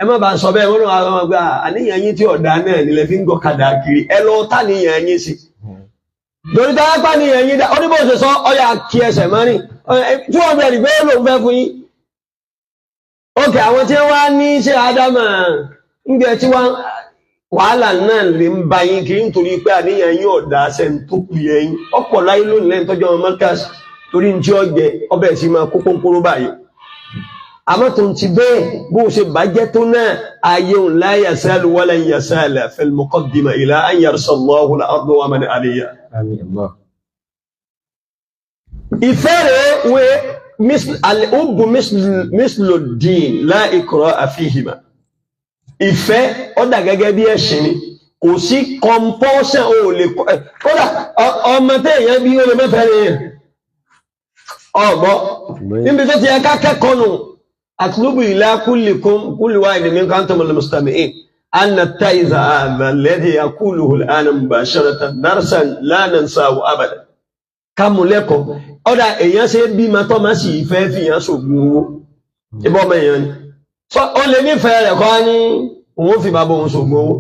Ẹ má bàa sọ bẹ́ẹ̀. Wọ́n náà wọ́n gba àníyàn yín tí ọ̀dà náà nílẹ̀ fi ń gọ̀kadà kiri, ẹ lọ táníyàn yín sí lórí táwọn pàníyàn yín dá. Oníbò ṣe sọ ọyà kí ẹsẹ̀ mọ́rin 200 gbé lòún fẹ́ fún yín. Ókè, àwọn tí wọ́n á ní ṣe ádámà ń gbẹ tí wọ́n wàhálà náà lè ń ba yín kiri nítorí pé àníyàn yín ọ̀dà ṣe ń tó kù yẹn yín ọ̀pọ̀ láyé lónìí lẹ́yìn tọ́jú ọmọ Markaz torí ní tí ó jẹ ọbẹ̀ sí máa kó kónkóró báyìí. Àmọ́ tó ń ti bẹ́ẹ̀, bó ṣe bàjẹ́ tó náà, ayé òun la yasalu wala yasala fil muqaddima ila an yarsa Allahu al-arda wa man alayha. Àmín Allah. Ìfẹ́ rẹ̀ wé al-hubbu mislu ad-din la ikraha fihima. Ìfẹ́ ó dà gẹ́gẹ́ bí ẹ̀sìn ni, kò sí compulsion, ò lè kódà ọmọ téèyàn bí ó lè mẹ́fẹ́ rẹ̀ ọ̀gbọ́ níbi tó ti yẹ ká kẹ́kọ̀ọ́ nù. Atlubu ila kullikum kulli wahidin minkum antum al-mustami'in an natta'iza hadha alladhi yaquluhu al-ana mubasharatan darsan la nansahu abadan. Ká mú lẹ́kọ̀ọ́. Ọ̀dà èèyàn ṣe bí ma tọ́ ma sì fẹ́ fi yàn ṣògùn owó, ibọ́ ọmọ èèyàn ni so ó lè nífẹ̀ẹ́ rẹ̀ kọ́ ní òun ó fi bàbá òun ṣògùn owó.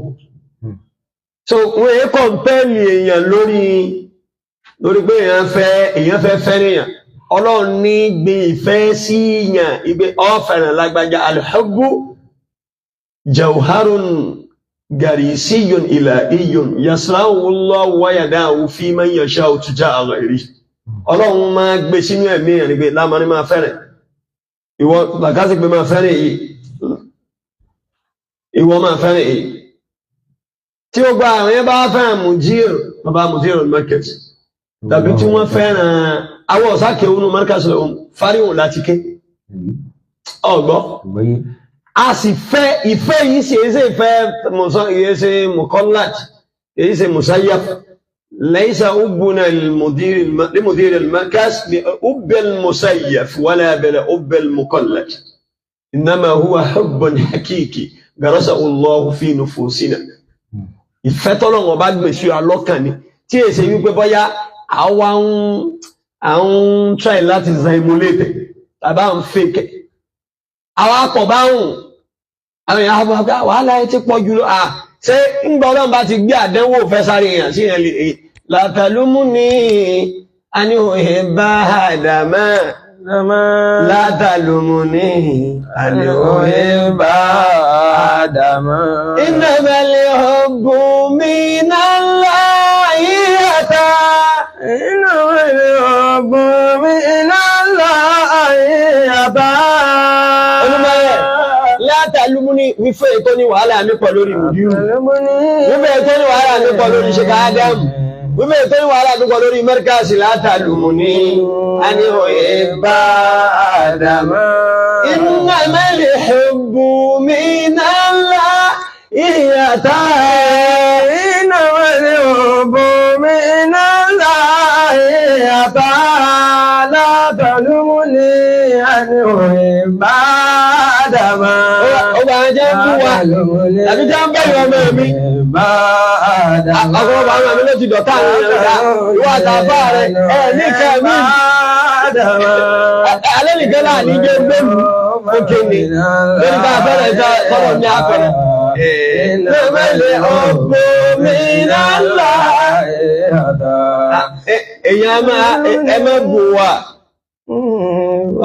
So wọ́n èé compel èèyàn lórí pé èèyàn fẹ́ fẹ́ràn èèyàn. Ọlọ́run ní gbin ìfẹ́ sí yàn ìgbé ọ̀fẹ́ràn lágbájá. Al-hubbu jawharun garisiyun ilahiyyun yasra'uhu Allahu wa yada'uhu fi man yasha'u tujaha ghayrihi. Ọlọ́run máa gbé sínú ẹ̀mí ẹ̀ ní pé lámarí máa fẹ́rẹ̀ ìwọ làkásì pé máa fẹ́rẹ̀ yìí, ìwọ máa fẹ́rẹ̀ yìí. Tí ó gba àwọn yẹn bá fẹ́ràn mùjír, bàbá mùjír market, tàbí tí wọ́n fẹ́ràn àwọn ọ̀sákè ònú markaz lọ́wọ́ fáríhùn láti ké ọ̀gbọ́. Àgbọ́yé. A sì fẹ́ ìfẹ́ yìí sì èyí ṣe ìfẹ́ mọ̀sán, èyí ṣe mọ̀kọ́lát, èyí ṣe musayyaf. ليس حبنا لمدير المركز بحب المسيف ولا بالحب المقلد، إنما هو حب حقيقي غرسه الله في نفوسنا. Ìfẹ́ tọ́lọ́run bá gbè sí wa lọ́kàn ni, tí èsè wípé bóyá àwa ń à ń try láti simulate tàbí à ń fake. Àwa kọ̀ bá ń àwọn èèyàn àbọ̀ àgbà wàhálà ẹ ti pọ̀ jù lọ. À ṣé ńgbà Ọlọ́run bá ti gbé àdánwò fẹ́ sáré èèyàn sí yẹn lè látàlúmú ní aníhòhè bá àdàmà látàlúmú ní aníhòhè bá Ádámà. إنما الحب من الله أتى. إنما الحب من الله أتى. Olúmọ̀rẹ́ látàlúmú ní wífẹ́ ètò ní wàhálà mi pọ̀ lórí mùdírù, wífẹ́ ètò ní wàhálà mi pọ̀ lórí ṣe káádámù, wífẹ́ ètò ní wàhálà mi pọ̀ lórí mẹ́ríkàsì. Látàlúmú ní aníhòye bá àdàmà. إنما الحب من الله أتى. إنما الحب من الله أن أحب آدما Ó bá jẹ́ ń bú wa tàbí jẹ́ ń bẹ̀rù ọmọ mi. Ọ̀pọ̀lọpọ̀ àwọn àmì ló ti dọ̀tá àwọn èèyàn rẹ̀ ìwọ àtàfà rẹ̀ ẹ̀ ní ìkẹ́ mi. Alẹ́ nìkan náà ní jẹ́ gbẹ́lú òkè ni lórí bá abẹ́rẹ́ ìta tọ́lọ̀ ní apẹ̀rẹ̀. Lẹ́mẹ̀lẹ̀ ọ̀pọ̀ mi lálá. Èèyàn máa ẹ má bù wá.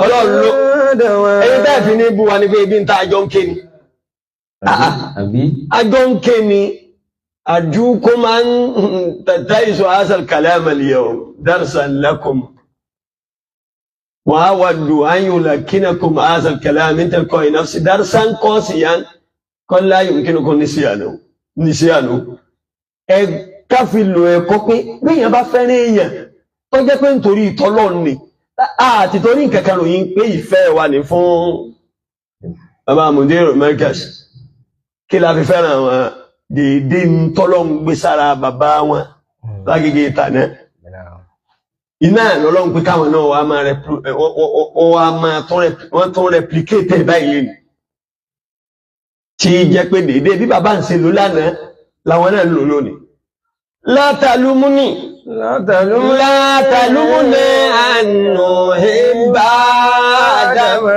Ọlọ́run ló ẹni tá ẹ̀ fi ní bù wá ni pé ibi ń ta àjọ ń ké ni. Àbí? Àjọ ń ké ni. أرجوكم أن تتيسوا هذا الكلام اليوم درسا لكم وأود أن يلكنكم هذا الكلام من تلقاء نفسي درسا قاسيا قد لا يمكنكم نسيانه ẹ ká fi lò ẹ̀kọ́ pé béèyàn bá fẹ́ràn èèyàn tó jẹ́ pé nítorí ìtọ́lọ́run ni àti torí nǹkan kan ròyìn pé ìfẹ́ wa ní fún bàbá Mudiru Markaz kí la fi fẹ́ràn wọn dèédé ń tọ́lọ́ ń gbé sára bàbá wọn lágége ìtànà iná lọ́lọ́run pé káwọn náà wàá máa wọ́n máa wọ́n tún replicate ẹ̀ báyìí lẹ́nu tí jẹ́ pé dèédé bí bàbá ń ṣe lò lánàá làwọn náà ń lò lónìí. Látàlúmúnì látàlúmúnì ànú ìbá Ádámù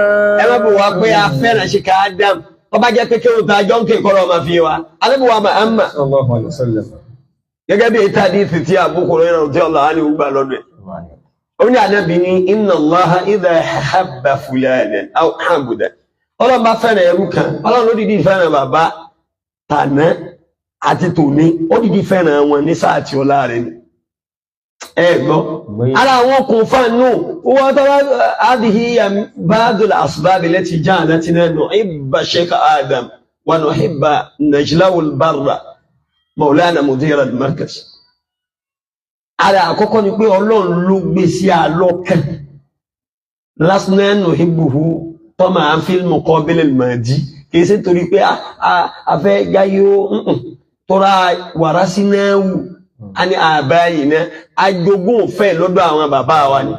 ẹ má bò wá pé a fẹ́ràn ṣe ká Ádámù ọba jẹ́ pé kéwù tá a jọ ń ké kọ́rọ̀ ọmọ fi wa alẹ́bùwà Muhammad Sallallahu alaihi wasallam. gẹ́gẹ́ bí ètò àdìsí tí Abu Hurairah radiyallahu anhu gbà lọ́dọ̀ ẹ̀. Ó ní ànábì ní inna Allaha idha ahabba fulanan aw abdan. Ọlọ́run bá fẹ́ràn ẹrú kan, ọlọ́run ló dìdí fẹ́ràn bàbá tàná àti tòní, ó dìdí fẹ́ràn wọn ní sáà tí ọlá rẹ̀ ni. Ẹ gbọ́, ara àwọn okùnfà nù, wọ́n tọ́lá hadhihi ba'dul asbab allati ja'alatna nuhibba Sheikh Adam wa nuhibba Najlahu al-Barra Maulana Mudir al-Markaz. Ara àkọ́kọ́ ni pé Ọlọ́run ló gbé sí alọ́kàn. Lasna nuhibbuhu tama'an fil muqabil al-madi. Kìí ṣe torí pé a fẹ́ gáyé ó tọ́ra wàrà sí náà wù. A ní àbáyìí náà, ajogún òfẹ́ lọ́dọ̀ àwọn bàbá wa ni.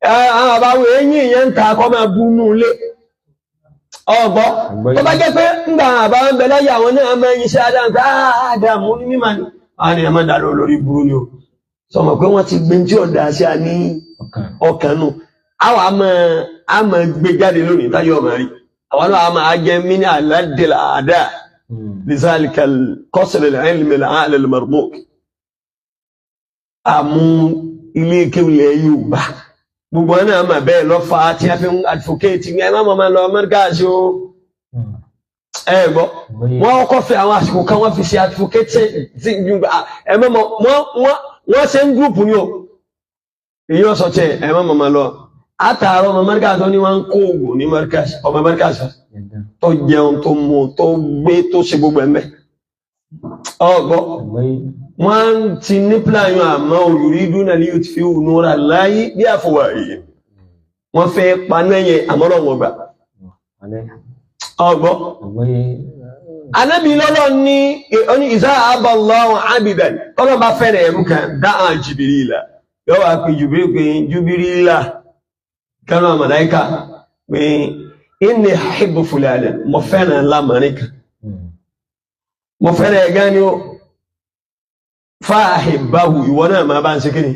Àwọn bàbá wo eyín ìyẹn ń ta akọ́ máa bú nú ilé. Ọ̀gbọ́, tó bá jẹ́ pé ńgbà àbá ń bẹ láyé àwọn náà máa ń iṣẹ́ Ádámù pé Ádámù ní mímọ̀ ni. A ní ẹ̀mọ́ dàrú olórí burú ni o. Sọmọ pé wọ́n ti gbé tí ọ̀dà sí a ní ọkàn nù. Àwa máa máa gbé jáde lónìí táyọ̀ ọmọ rí. Àwọn náà a máa jẹ́ mí ní aládìlà àdá. لذلك القصر العلمي العقل المرموق. Àmú ilé kéwìlẹ̀ Yorùbá gbogbo ẹ̀ náà mà bẹ́ẹ̀ lọ́fà tí a fi ń advocate ẹ má mọ̀ máa lọ Amẹ́ríkà ṣe o. Ẹ gbọ́, wọ́n kọ́ fẹ́ àwọn àsìkò kan wọ́n fi ṣe advocate ẹ má mọ̀ wọ́n ṣe ń gúrùpù ni o. Èyí wọ́n sọ tiẹ̀ ẹ má mọ̀ máa lọ. Àtàrọ̀ ọmọ Amẹ́ríkà tó ní wọ́n ń kó oògùn ní ọmọ Amẹ́ríkà sọ tó jẹun tó mu tó gbé tó ṣe gbogbo ẹ̀mẹ́. Ọgbọ́ wọ́n ti ní pílàyàn àmọ́ yuriduna liyutfi'u nura Allahi bí àfọwà yìí. Wọ́n fẹ́ paná yẹn àmọ́ lọ́wọ́ gbà. Ọgbọ́ Ànábì lọ́lọ́ ní idha ahabba Allahu 'abdan tọ́lọ́ bá fẹ́rẹ̀ ẹ̀rú kan da'a Jibrila. Yọ́ wá pé Jibril pé Jibrila kánú àmàláíkà pé inni uhibbu fulana mo fẹ́ràn lámàrin kan mo fẹ́ràn ẹ̀gá ni ó fáàhìbáhù ìwọ náà máa bá ń ṣe kí ni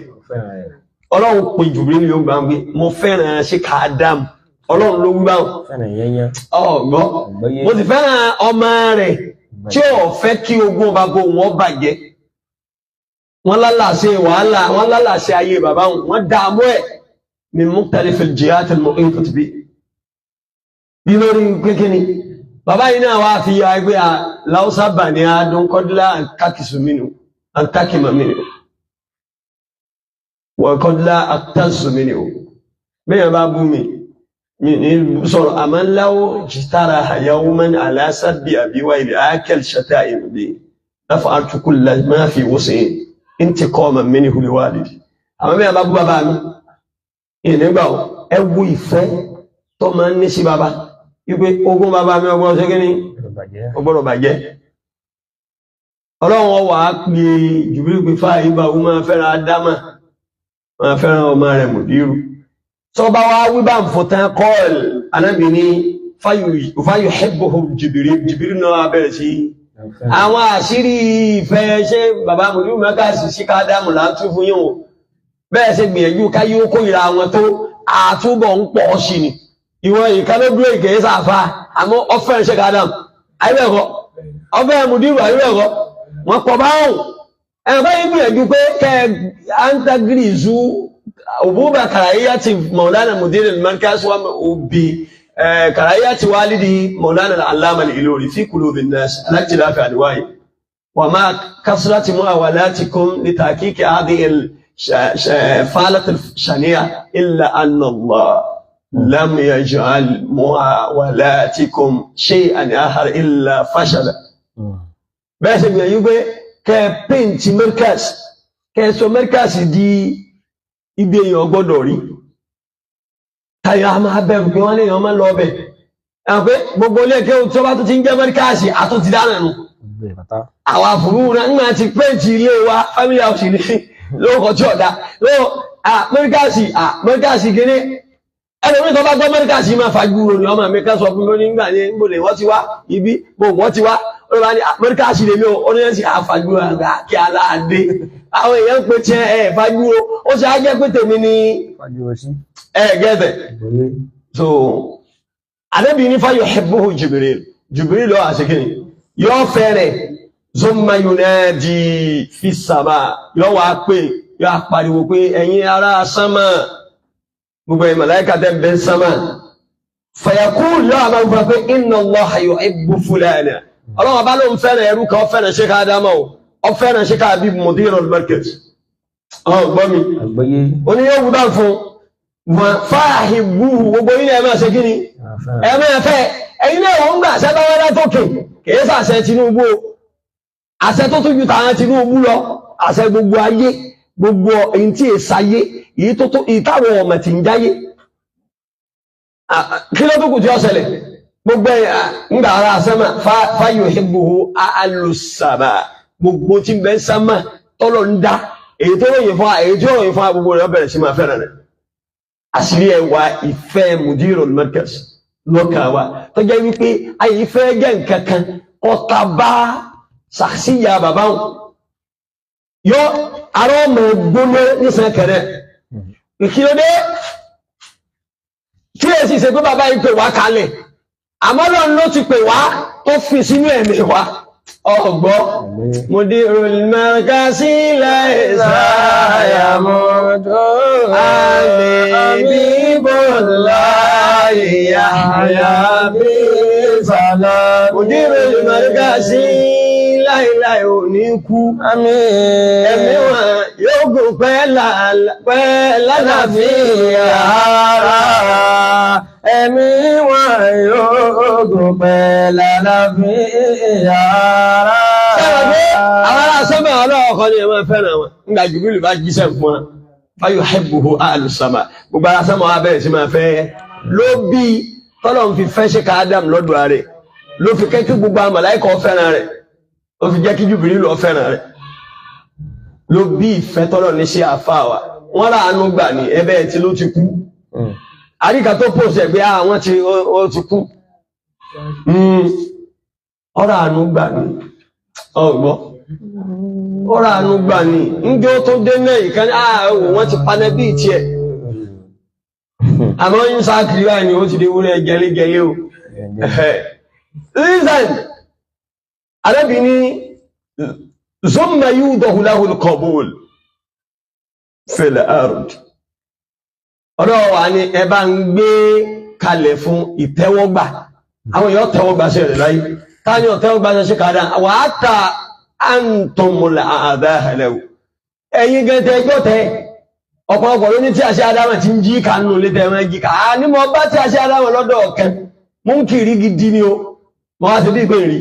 Ọlọ́run pè Jibril yóò gbà ń pé mo fẹ́ràn ṣe ká Ádámù Ọlọ́run ló wí báwọn ọ̀gbọ́ mo sì fẹ́ràn ọmọ rẹ̀ tí ò fẹ́ kí ogún bàbá òun bàjẹ́. Wọ́n lálàsẹ wàhálà, wọ́n lálàsẹ ayé bàbá wọn, wọ́n dààmú ẹ̀ min mukhtalif al-jihat al-muhitah bi. Bí lórí kékeré bàbá yìí náà wá fi yọ ẹgbẹ́ láwùsá bà ní adùn kọ́dúlá àǹkákìsùmínú àǹkákìmọ̀mínú wọ́n kọ́dúlá àtàzùmínú bẹ́ẹ̀ bá bú mi mi ní sọ̀rọ̀ àmọ́ láwọ́ jìtara àyàwó mẹ́ni aláṣàbí àbíwá ilẹ̀ ákẹ́l ṣẹta ìrìnlẹ̀ láfa àtúkù máa fi wọ́sẹ̀ intiqaman minhu liwalidi. Àmọ́ bẹ́ẹ̀ bá bú bàbá mi ìnígbà ẹ wo ìfẹ́ tó máa ń ní sí bàbá wípé ogún bàbá mi ọgbọ́n ṣe kí ni ọgbọ́dọ̀ bàjẹ́. Ọlọ́run wà á pè Jibril pé fáà ibà ó máa fẹ́ràn Ádámà máa fẹ́ràn ọmọ rẹ̀ Mùdírù. Tó bá wá wí bá ń fún tán kọ́ọ̀lù anábì ní fayuhibbuhu Jibril. Jibril náà bẹ̀rẹ̀ sí àwọn àṣírí ìfẹ́ ṣé bàbá mùdírù mọ́kàsí sí kádámù là ń tún fún yín o. Bẹ́ẹ̀ ṣe gbìyànjú káyé ó kórìíra wọn tó, àtúbọ̀ ń pọ̀ sí ni. Ìwọ ìkálódúró ìkèé sàfà, àmọ́ ọfẹ́ ṣe kádàmù àyíbẹ̀kọ́, ọfẹ́ mùdírù àyíbẹ̀kọ́, wọn pọ̀ báwọn ẹ̀fẹ́ yìí gbìyànjú pé kẹ́ antagirizu òbúbà kàràyà ti Maulana Mudir al-Markaz wa òbí kàràyà ti wálìdí Maulana al-Allama al-Ilori fi qulubi an-nas al-ikhtilaf al-wa'i wa ma kasrati muawalatikum li tahqiq hadhihi al-falة al-shani'a illa anna Allah lam yaj'al muawalatikum shay'an akhar illa fashala. Bẹ́ẹ̀ ṣe gbìyànjú pé kẹ́ pèntì Markaz, kẹ́ sọ Markaz di ibi èèyàn gbọ́dọ̀ rí, táyà a máa bẹ̀rù pé wọ́n lè yàn máa lọ ọbẹ̀ ẹ̀ pé gbogbo ilé ẹ̀kẹ́ tó bá tó ti ń jẹ́ Markaz àtúntì dáná nù. Àwọn àfùrú náà ń ti pèntì ilé wa family house ní lórúkọ tí ọ̀dà Markaz Markaz kéré. Ẹlòmíì tó bá gbọ́ Markaz máa fagúrò ní ọmọ mi ká sọ fún mi nígbà yẹn níbo lè wọ́n ti wá ibi bò wọ́n ti wá ó lè bá ní Markaz lèmi o, ó ní ẹ̀ sì àfagúrò àgbà kí aláàdé àwọn èèyàn ń pe tiẹ̀ ẹ̀ fagúrò ó sì á jẹ́ pé tèmi ni ẹ̀ gẹ́tẹ̀. So àdébí ní fayuhibbuhu Jibril, Jibril lọ àṣekínni yóò fẹ́rẹ̀ zumma yunadi fi sama, yóò wá pé yóò pariwo pé ẹ̀yin ará sánmà, gbogbo ẹ̀yin màláíkà tẹ́ bẹ́ sánmà, fayaqul yóò àmà ń fọ pé inna Allaha yuhibbu fulana, ọlọ́wọ́ bá ló ń fẹ́ràn ẹrú kan, ó fẹ́ràn ṣe ká dámọ̀ o, ó fẹ́ràn ṣe ká bí mudir al-markaz. Ọ̀ gbọ́ mi, oníyẹ̀wò bá fún wọn fáàhìbù gbogbo ilẹ̀ ẹ̀ máa ṣe kí ni ẹ máa fẹ́ ẹ̀yin náà wọ́n ń gbà àṣẹ báwọn látòkè kìí sàṣẹ Tinubu o, àṣẹ tó tún ju tàwọn Tinubu lọ, àṣẹ gbogbo ayé, gbogbo èyí tí èsì ayé, èyí tó tó ìtàwọn ọmọ tí ń jáyé. Kí ló tó kù tí ó ṣẹlẹ̀? Gbogbo ẹ̀ ńgbà ara sẹ́mà fayuhibbuhu alùsàmà, gbogbo tí ń bẹ sẹ́mà tọ́lọ̀ ń dá èyí tó ròyìn fún wa, èyí tó ròyìn fún wa, gbogbo rẹ̀ ó bẹ̀rẹ̀ sí máa fẹ́ràn rẹ̀. Àṣírí ẹwà ìfẹ́ Mudirul Markaz lọ́kàn wa tó jẹ́ wípé ayé ìfẹ́ jẹ́ nǹkan kan ọ̀tá bá ṣàṣìyà bàbá wọn yọ ara ọmọ gbóná nísàn kẹrẹ ìkílódé tí èsì ṣe pé bàbá yìí pè wá kalẹ̀, àmọ́ lọ́n ló ti pè wá tó fi sínú ẹ̀mí wa. Ọ̀gbọ́ Mudirul Markaz laysa Habibullahi Yahya bi salam. Mudirul Markaz láìláì ò ní kú. Ẹ̀mí wọn yóò gùn pẹ́ lálàáfíà ara. Ẹ̀mí wọn yóò gùn pẹ́ lálàáfíà ara. Sẹ́wọ̀n pé àwọn ará sẹ́mà ọlọ́ọ̀kọ́ ni ẹ máa fẹ́ràn wọn. Nígbà Jibril bá jíṣẹ́ fún wọn, fayuhibbuhu ahlu sama. Gbogbo ará sẹ́mà wa bẹ̀rẹ̀ sí máa fẹ́. Ló bí tọ́lọ̀ ń fi fẹ́ ṣe ká Adam lọ́dọ̀ rẹ̀. Ló fi kẹ́ kí gbogbo àwọn màláíkà fẹ́ràn rẹ̀. Ó fi jẹ́ kí Jibril lọ fẹ́ràn rẹ̀. Ló bí ìfẹ́ tọ́lọ̀ ní sí àfa wa. Wọ́n rà ánú gbà ní ẹbẹ́ tí ló ti kú. Àríkà tó pòsè pé àwọn ti ó ti kú. Ọ̀rọ̀ àánú gbà ní ọgbọ́ ọ̀rọ̀ àánú gbà ní njó tó dé náà ìkan ààwò wọ́n ti paná bí tiẹ̀, àmọ́ ń sá kiri báyìí ni ó ti dé wúrẹ́ gẹlégẹlé o. Listen, arábìnrin zumma yudahu lahu al-qabul fil ard, ọlọ́wọ́ wa ni ẹ bá ń gbé kalẹ̀ fún ìtẹ́wọ́gbà, àwọn èèyàn tẹ́wọ́gbà sí rẹ̀ láyé, táni ọ̀tẹ́wọ́gbà ṣe kàdá wà á ta antumul àdáhẹ̀lẹ́wò. Ẹ̀yin gẹ́gẹ́ ẹjọ́ tẹ ọ̀pọ̀lọpọ̀ ló ní tí a ṣe adámọ̀ ti ń jí ká nù létẹ̀ ẹ̀wọ̀n jí ká á ní mo bá tí a ṣe adámọ̀ lọ́dọ̀ ọ̀kẹ́ mú ń kiri gidi ni o, mo wá sí bí ìpè rí,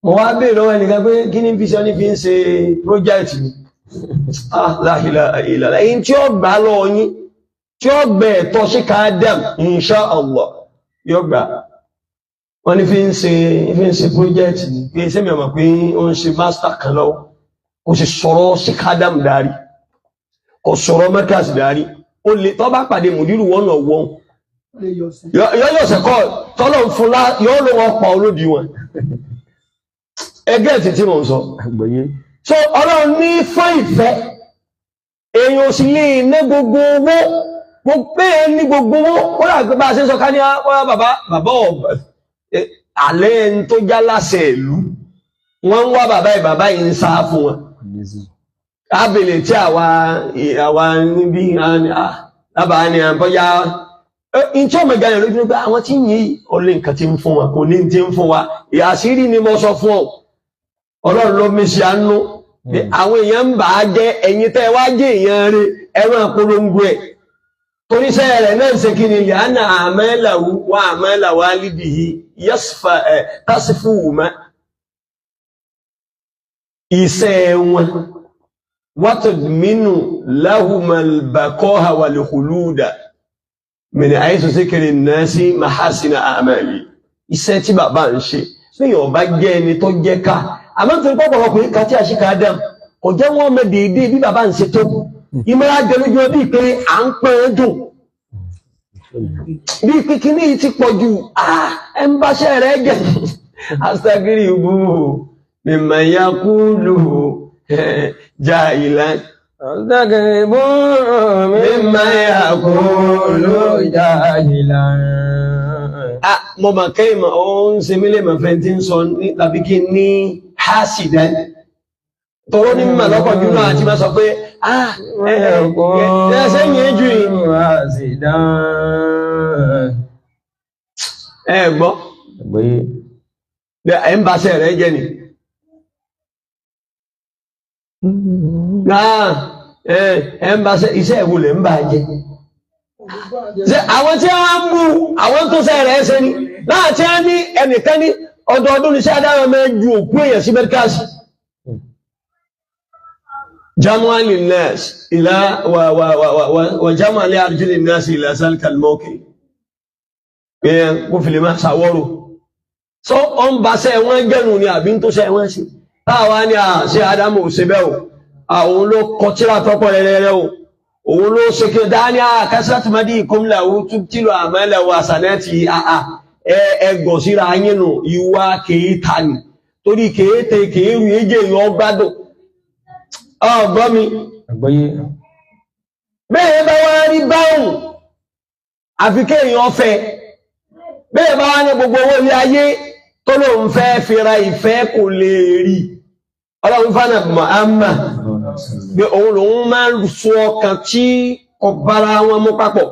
mo wá béèrè lọ́wọ́ ẹnìkan pé kí ni fi ṣe ní fi ń ṣe project mi. Ah, la ilaha illallah, èyí tí ó gbà lọ yín tí ó gbẹ ẹ̀tọ́ sí ká dam insha Allah yóò gbà. Wọ́n ní fi ń ṣe project ni pé sẹ́mi ọmọ pé ó ń ṣe master kan lọ́wọ́, kò sì sọ̀rọ̀ sí kádàm darí, kò sọ̀rọ̀ Markaz darí, Ó lè tọ́ bá pàdé mùdírù wọ́n náà wọ́n yọ sẹ́kọ̀ tọ́lọ̀ ń fún yọ́ ló wọ́n pa olódi wọn. Ẹgẹ́ ti tí mò ń sọ. So Ọlọ́run ní fún ìfẹ́ èèyàn ò sì lè ná gbogbo owó, gbogbo ní gbogbo owó. Ó rà pé bá a ṣe ń sọ ká ní bàbá bàbá àlẹ́ ẹni tó já láṣẹ ìlú wọ́n ń wá bàbá yìí, bàbá yìí ń sá fún wọn. Ábèlè tí àwa níbí lábàá ni àbọ̀yá ntí ọmọ ìgbà yẹn lójú pé àwọn tí ń yí ọlẹ́ nǹkan tí ń fún wa kò ní tí ń fún wa. Àṣírí ni mo sọ fún ọ, Ọlọ́run ló mi ṣe àánú. Àwọn èèyàn ń bà á jẹ́, ẹ̀yin tẹ́ wá jẹ́ èèyàn rẹ̀ ẹ̀rọ àpolongo ẹ̀ torí sẹ́ rẹ̀ náà ń ṣe kí ni lẹ́ànà àmẹ́làwù wà àmẹ́làwù alídìí yẹ́sùfà ẹ̀ tásífù wùmá iṣẹ́ wọn wàtòmínú láhùmàlbàkọ́hà wàlúhùlúdà mìíràn àìsàn síkiri náà sí mahasina àmàlì. Iṣẹ́ tí bàbá ń ṣe lẹ́yìn ọba jẹ́ ẹni tó jẹ́ ká, àmọ́ nítorí pọ̀pọ̀lọpọ̀ yìí ká tí a ṣe ká dàm kò jẹ́ wọ́n mọ déédéé bí bàbá ń ṣe tó ìmọ̀ra jẹ lójú wọn bíi pé à ń pẹ́ ẹ́ dùn bíi pé kíní yìí ti pọ̀ jù, ẹ ń báṣẹ́ rẹ̀ jẹ́ astagiri ibu mímọ̀ ya kú lù já ìlà. Astagiri ibu mímọ̀ ya kú lù já ìlà. Mo mà kẹ́yìn mọ̀ ó ń ṣe mí lè mọ̀ fẹ́ tí ń sọ ní tàbí kí n ní hásìdẹ́ tọrọ ní mímọ̀ lọ́pọ̀ jù náà àti máa sọ pé ẹ sẹ́yìn jù yìí. Ẹ gbọ́ ẹ ń baṣẹ́ rẹ jẹ́ ni. Ẹ ń baṣẹ́ iṣẹ́ ìwòlẹ̀ ń bà jẹ́. Àwọn tí wọ́n mú àwọn tó sẹ́ rẹ̀ ṣe ni láti ẹ́ ní ẹnìkan ní ọdọọdún ní sẹ́dáwọ̀ mẹ́jú òkú èèyàn sí mẹ́ríkàsì. Jamu'a linnas ila wa jamu'a li arjuli nnas ila zalika al-mawqi. Èèyàn kò fi lè máa ṣàwọ́rò. So ọ ń ba sẹ́ wọ́n jẹ́nu ni àbí tó sẹ́ wọ́n sí. Táwa ni àṣẹ Ádámù ò ṣe bẹ́ẹ̀ o. Àwọn ló kọ tíra tọ́pọ̀ rẹ̀rẹ̀ o. Òun ló ṣe kí dání àkásátùmọ́dí ìkúnlẹ̀ òun tún tílò àmọ́lẹ̀ wa sànẹ́tì àà ẹgbọ̀n síra yín nù ìwà kèéta ni torí kèéte kèérù ejé yọ gbádùn ọgbọ́n mi. Bẹ́ẹ̀ bá wá rí báhùn àfi kéèyàn fẹ́, bẹ́ẹ̀ bá wá ní gbogbo owó ilé ayé tó lóun fẹ́ fira ìfẹ́ kò lè rí. Ọlọ́run fánà Muhammad pé òun lòun máa ń so ọkàn tí kò bára wọn mú papọ̀,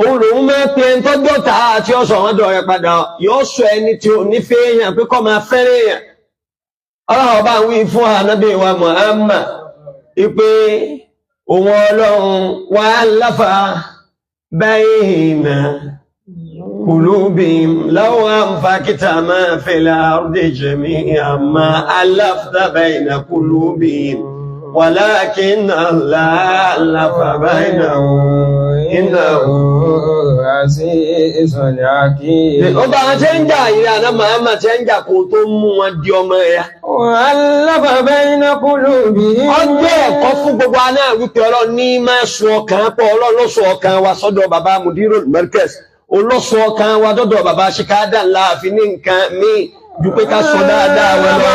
òun lòun máa ń pe ẹni tọ́jọ́ tà á tí ó sọ wọn dọ̀rẹ́ padà, yóò sọ ẹni tí ò nífẹ̀ẹ́ èèyàn pé kọ́ máa fẹ́rẹ̀ èèyàn. Ọlọ́run ọba ń wí fún ànábì wa Muhammad pé òun Ọlọ́run wà láfa bayna qulubihim law anfaqta ma fil ardi jami'an ma allafta bayna qulubihim walakinna Allaha allafa baynahum innahu azizun hakim. Ọba àwọn tí ń jà ìrìn àná Muhammad tí ń jà kó tó mú wọn di ọmọ ẹ̀yà. Allafa bayna qulubihim. Ọjọ́ ẹ̀kọ́ fún gbogbo aná wípé Ọlọ́run ní máa sọ ọkàn pọ̀, Ọlọ́run ló sọ ọkàn wa sọ́dọ̀ bàbá Mudirul Markaz, olóṣọ ọkàn wa dọ́dọ̀ bàbá Ṣíkádà ńlá àfi ní nǹkan míì ju pé ká sọ dáadáa wọn lọ.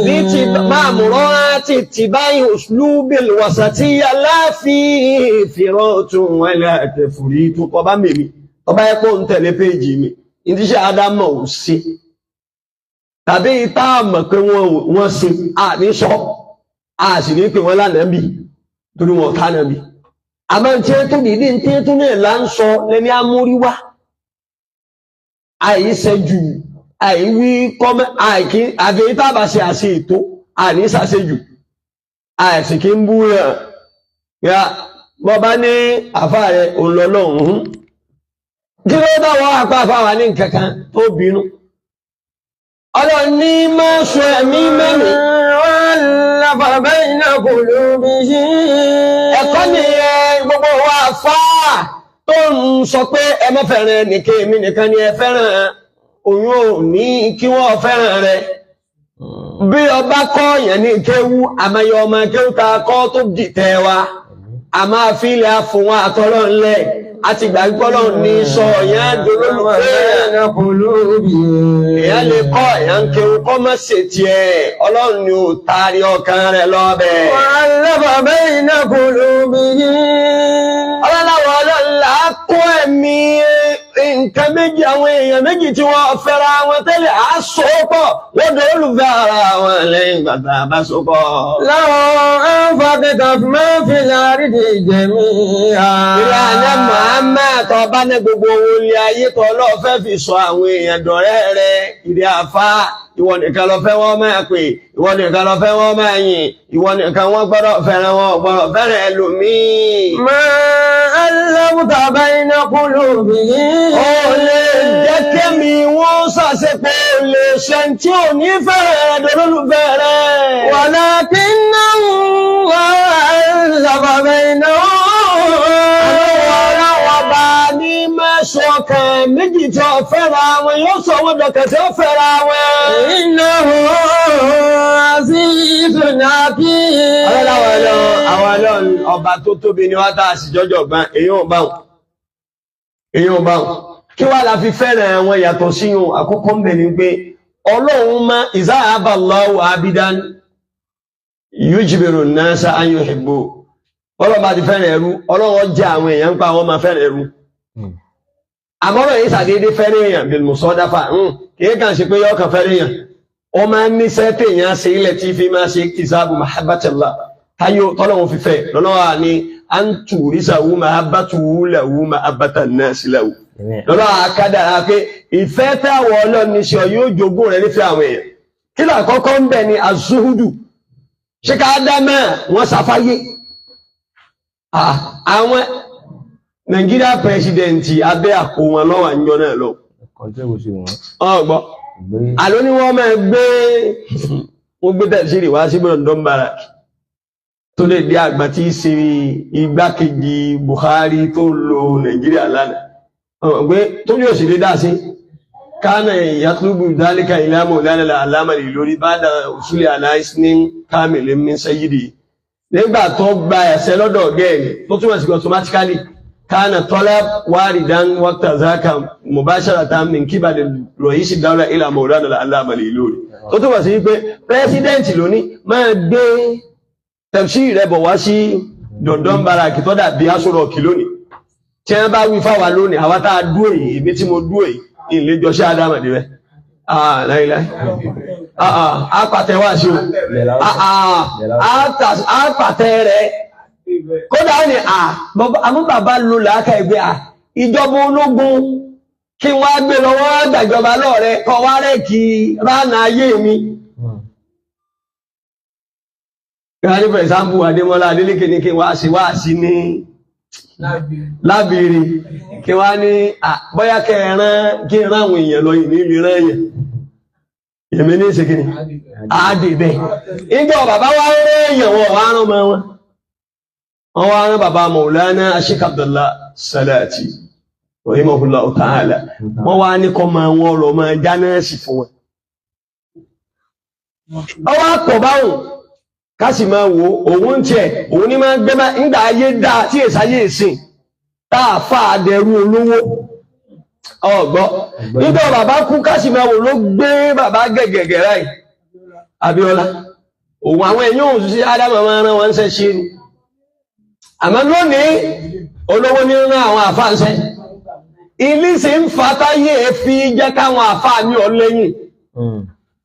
Ní ti máa múrọ́ láti ti báyìí uslubil wasatiyya láàfin fìrọ́tún wala tafritu ọba mèmí ọba ẹ̀kọ́ ń tẹ̀lé péjì mi ìdíṣẹ́ Ádámọ̀ ò sí tàbí ìta àmọ̀ pé wọ́n ṣe àní sọ a sì ní pé wọ́n lánàá bì torí wọn ká náà bì àmọ́ tí ẹ tó dìde tí ẹ tó náà là ń sọ lẹ́ni amóríwá àìsẹ́jù àìwí kọ́mẹ́ àìkí àfi tábà ṣe àṣe ètò àní ṣàṣejù àìsì kí ń bú yàn yá bọ́ bá ní àfáà rẹ̀ òun lọ́lọ́hùn kí ló dáwọ́ apá àfáà wà ní nǹkankan tó bínú. Ọlọ́run ní máa sọ ẹ̀mí mẹ́rin. Allafa bayna qulubihim. Ẹ̀kọ́ nìyẹn gbogbo wa fáà tó ń sọ pé ẹ má fẹ́ràn ẹnìkan èmi nìkan ni ẹ fẹ́ràn, òun ò ní kí wọ́n fẹ́ràn rẹ̀. Bí ọba kọ́ yẹn ní kéwú, àmọye ọmọ kéwú ta kọ́ tó dìtẹ̀ wa. A máa fi ilẹ̀ àfòwọn àtọ́lọ́ ńlẹ̀ àti ìgbàgbọ́lọ́ ní sọ ìyá dolólùfẹ́. بين قلوبهم. Èèyàn lè kọ́ èèyàn ń kéwú kọ́ mọ́ ṣe tiẹ̀, Ọlọ́run ni ò taari ọkàn rẹ̀ lọ́bẹ̀. وألف بين قلوبهم. Ọlọ́láwọ̀ Ọlọ́run là á kó ẹ̀mí nǹkan méjì, àwọn èèyàn méjì tí wọ́n fẹ́ra wọn tẹ́lẹ̀ á so pọ̀ lọ́dọ̀ olùfẹ́ ara wọn lẹ́yìn ìgbà tá a bá so pọ̀. لو أنفقت ما في الأرض جميعا. Ìlànà Muhammad tó bá ní gbogbo owó ilé ayé tó lọ́ọ́ fẹ́ fi sọ àwọn èèyàn dọ̀rẹ́ rẹ̀, ìrì àfa, ìwọ nìkan lọ fẹ́ wọ́n máa pè, ìwọ nìkan lọ fẹ́ wọ́n máa yìn, ìwọ nìkan wọ́n gbọ́dọ̀ fẹ́ràn, wọn gbọ́dọ̀ fẹ́ràn ẹlòmíì. ما ألفت بين قلوبهم. Ó lè jẹ́ kémi wọ́n ṣàṣepọ̀, lè ṣe tí ò ní fẹ́ràn rẹ̀ dolólùfẹ́ rẹ̀. ولكن الله ألف بينهم. Ọlọ́wọ́ bá ní mẹ́sàn kan méjì tí ó fẹ́ra wọn yóò sọ wọ́n dọ̀kẹ́ tí ó fẹ́ra wọn. إنه عزيز حكيم. Ọlọ́wọ́ ọlọ́run, àwọn ọlọ́run ọba tó tóbi ni wọ́n tá a sì jọjọ gbọ́n, èyí ò bá wọn. Èyí ò bá wọn. Kí wàá la fi fẹ́ràn wọn yàtọ̀ sí yun? Àkọ́kọ́ ń bẹ̀ ni pé Ọlọ́run máa ìzá àbàlọ́wọ̀ abidan yujbiru nasa an yuhibbu. Ọlọ́run bá ti fẹ́ràn ẹrú, Ọlọ́run jẹ́ àwọn èèyàn ń pa àwọn máa fẹ́ràn ẹrú. Àmọ́rọ̀ yìí sàdédé fẹ́ràn èèyàn bil musadafa, kìí kàn ṣe pé yọ kàn fẹ́ràn èèyàn. Ó máa ń níṣẹ́ téèyàn ṣe ilẹ̀ tí fi máa ṣe iktisabu mahabbatillah. Táyọ̀ tọ́lọ́run fi fẹ́ lọ́lọ́wà ni à ń tùrísàwù mahabbatuhu lahu mahabbatan nasi lahu. Lọ́lọ́ àkádàrá pé ìfẹ́ táwọn Ọlọ́run ní ṣe ọ yóò jogún rẹ̀ nífẹ̀ẹ́ àwọn èèyàn. Kí ló àkọ́kọ́ ń bẹ̀ ni azuhudu. Ṣé ká dá mẹ́ wọ́n ṣàfáyé? Àwọn Nàìjíríà pírẹsidẹ̀ntì abẹ́ àpò wọn lọ́wọ́ àjọ náà lọ. Ọgbọ́. Àló ni wọ́n máa gbé wọ́n gbé tẹ̀síìrì wá sí London Barrack tó lè dé àgbà tí í ṣe igbákejì Buhari tó lo Nàìjíríà lánàá. Ọ̀gbé tó ní òsì lè dá sí. Kánà yatlubu dhalika ila mawlana al-allama al-Ilori ba'da usuli ala isnin kamilin min sayyidi. Nígbà tó gba ẹ̀sẹ̀ lọ́dọ̀ gẹ́ẹ̀ni tó túmọ̀ sí automatically kánà talab waridan waqta zaka mubasharatan min qibali ra'isi dawla ila mawlana al-allama al-Ilori. Tó túmọ̀ sí pé pírẹ́sídẹ̀ǹtì lóní máa gbé tafsir rẹ̀ bọ̀ wá sí London Barrack tó dàbí Aso Rock lónìí. Tí wọ́n bá wí fáwa lónìí, àwa tá a dúró yìí, èmi tí mo dúró yìí, ìlé jọṣẹ́ Ádámà débẹ̀. Ah, láíláí. Ah, ah, á pàtẹ wá sí o. Ah, ah, á pàtẹ rẹ̀. Kódà ó ní àmú bàbá lo làákà ìgbé à ìjọba ológun kí wọ́n á gbé lọ wọ́n á gbàjọba lọ́rẹ̀ kọ́ wá rẹ̀ kí ránà ayé mi. Gani for example, Adémọ́lá Adélékè ní kí wọ́n á ṣe wá sí ní lábìrì kí wá ní bóyá kẹran kí n rán àwọn èèyàn lọ ìní ìlú rán èèyàn èmi ní ìṣe kìíní àdìbẹ ìjọ bàbá wa ń rán èèyàn wọn wá rán ọmọ wọn wọn wá rán bàbá Maulana Sheikh Abdullah Salati rahimahullah ta'ala, wọn wá ní kọ́ máa wọn lọ máa jánẹ́ẹ̀sì fún wọn. Ọwọ́ àpọ̀ báwọn ká sì máa wo òun tiẹ̀, òun ní máa gbé ńgbà ayé dáa tí èsì ayé ìsìn tá a fà á dẹrú olówó ọgbọ́. Nígbà bàbá kú, ká sì máa wò ló gbé bàbá gẹ̀gẹ̀gẹ̀ ráì Abíọ́lá òun àwọn ẹ̀yìn òun sí Ádámù máa rán wọn ń ṣe ṣe ni. Àmọ́ lónìí olówó ní rán àwọn àfáà ń ṣe ilé sì ń fa táyé fi jẹ́ káwọn àfáà ní ọ lẹ́yìn.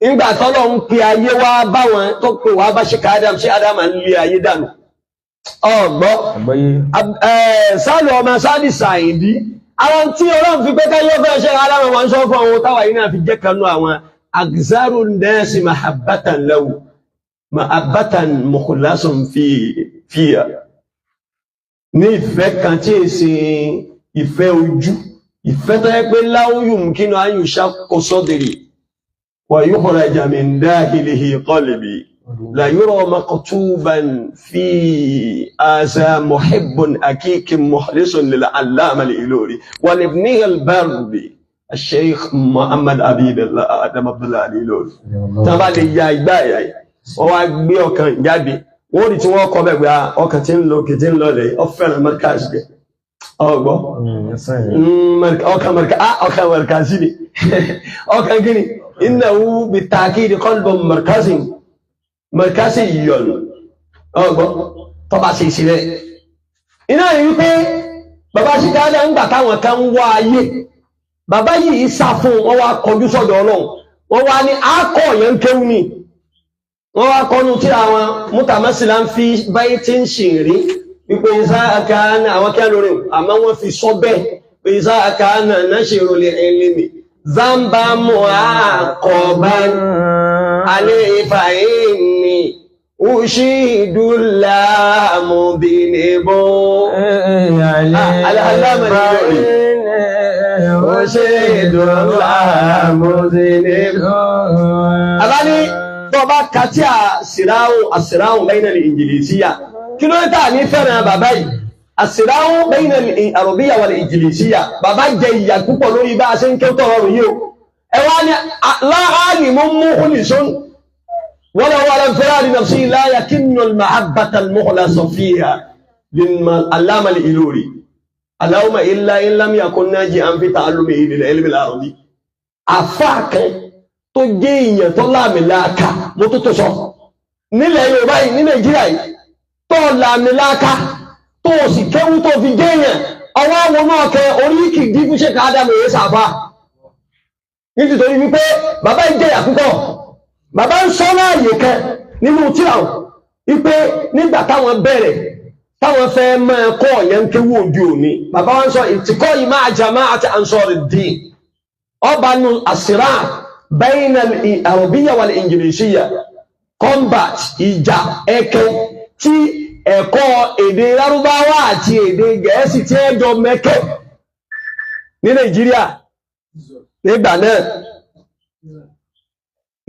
Nígbà tọ́lọ̀ ń pe ayé wá báwọn tó pè wá bá ṣe ká Ádámù ṣe Ádámù ń lé ayé dànù ọgbọ́. Sálù ọmọ sáàdì sàìdí àwọn tí Ọlọ́run fi pé káyọ́ fẹ́ ṣe aláwọ̀ wọn sọ fún àwọn táwà yìí náà fi jẹ́ kanú àwọn agzaru nẹ́ẹ̀sì mahabbatan lahu mahabbatan mukhlasun fiya ní ìfẹ́ kan tí è ṣe ìfẹ́ ojú, ìfẹ́ tó yẹ pé láwùyùm kínú ayùṣà kò sọ́dìrì wa yukhraja min dakhilihi qalbi لا يرى مكتوبا في آسى محب أكيك مخلص للعلامة الإيلوري ولابنه البرد الشيخ محمد أبيب الله آدم عبد الله الإيلوري. Tán bá lè ya ìgbà ẹ̀yà yìí, wọ́n wá gbé ọkàn jáde, Wọ́n rí tí wọ́n kọ́ bẹ̀ pé ọkàn tí ń lọ òkè tí ń lọ lẹ̀ ọ fẹ́ràn Markaz gẹ̀. Ọgbọ́. Ọkàn Markaz, ọkàn Markaz ni. Ọkàn gíní, innahu bitakidi qalbun Markazin. Markazi yọ̀nù. Ọgbọ́, tọ́ba ṣe ìṣẹ̀lẹ̀. Iná yìí wípé bàbá Ṣíkádà ń gbà táwọn kan ń wá ayé. Bàbá yìí sá fún wọn wá kọjú sọ́dọ̀ Ọlọ́run. Wọ́n wá ní akọ yẹn ń kéwú ni. Wọ́n wá kọ́nu tí àwọn mútàmásílá ń fi báyìí tí ń ṣì rí wípé ìsá àkáánà àwọn kí á lórí àmọ́ wọ́n fi sọ bẹ́ẹ̀ pé ìsá àkáánà náà ṣe ìrọ̀lẹ́ ẹlẹ́mì zamba mu'aqaban alẹ́ ìfà ìní òṣìdúlà mọ̀bìnìbọn aláàmà òṣìdúlà mọ̀bìnìbọn. Àbá ní tó bá kàtí àsìráhùn bẹ́yìn al-Injilisiya kí ló tà ní fẹ́ràn bàbá yìí? Àsìráhùn bẹ́yìn al-Arabiyya wal-Injilisiya, bàbá jẹ ìyà púpọ̀ lórí bá a ṣe ń ké tọrọ rò yìí o. Ẹ wá ní láàánì mú mú khulisun wala wala infiradi nafsi la yakinnu al-mahabbata al-mukhlasa fiha lil-allama al-Ilori Allahumma illa in lam yakun naji'an fi ta'allumihi lil-ilmi al-arabi. Àfáà kan tó jẹ́ èèyàn tó láàmìláaka, mo tó tó sọ nílẹ̀ Yorùbá yìí, ní Nàìjíríà yìí, tó láàmìláaka tó sì kéwú tó fi jẹ́ èèyàn, ọwọ́ àwọn náà kẹ oríkì dínkù ṣe káàdà mẹ́rẹ́ sàfà, nítorí wípé bàbá yìí jẹ́yà púpọ̀. Bàbá ń sọ láàyè kan nínú tíra wípé nígbà táwọn bẹ̀rẹ̀ táwọn fẹ́ máa kọ́ ọ̀yẹ́ ń kéwú òde òní, bàbá wọn sọ ìtìkọ́ yìí máa jama'ati Ansar-ud-Din ọba nu àsìrá bẹ́yìn al-Arabiyya wal-Injilisiya combat, ìjà ẹ̀kẹ́ tí ẹ̀kọ́ èdè Lárúbáwá àti èdè Gẹ̀ẹ́sì tí ẹ jọ mẹ́kẹ́ ní Nàìjíríà nígbà náà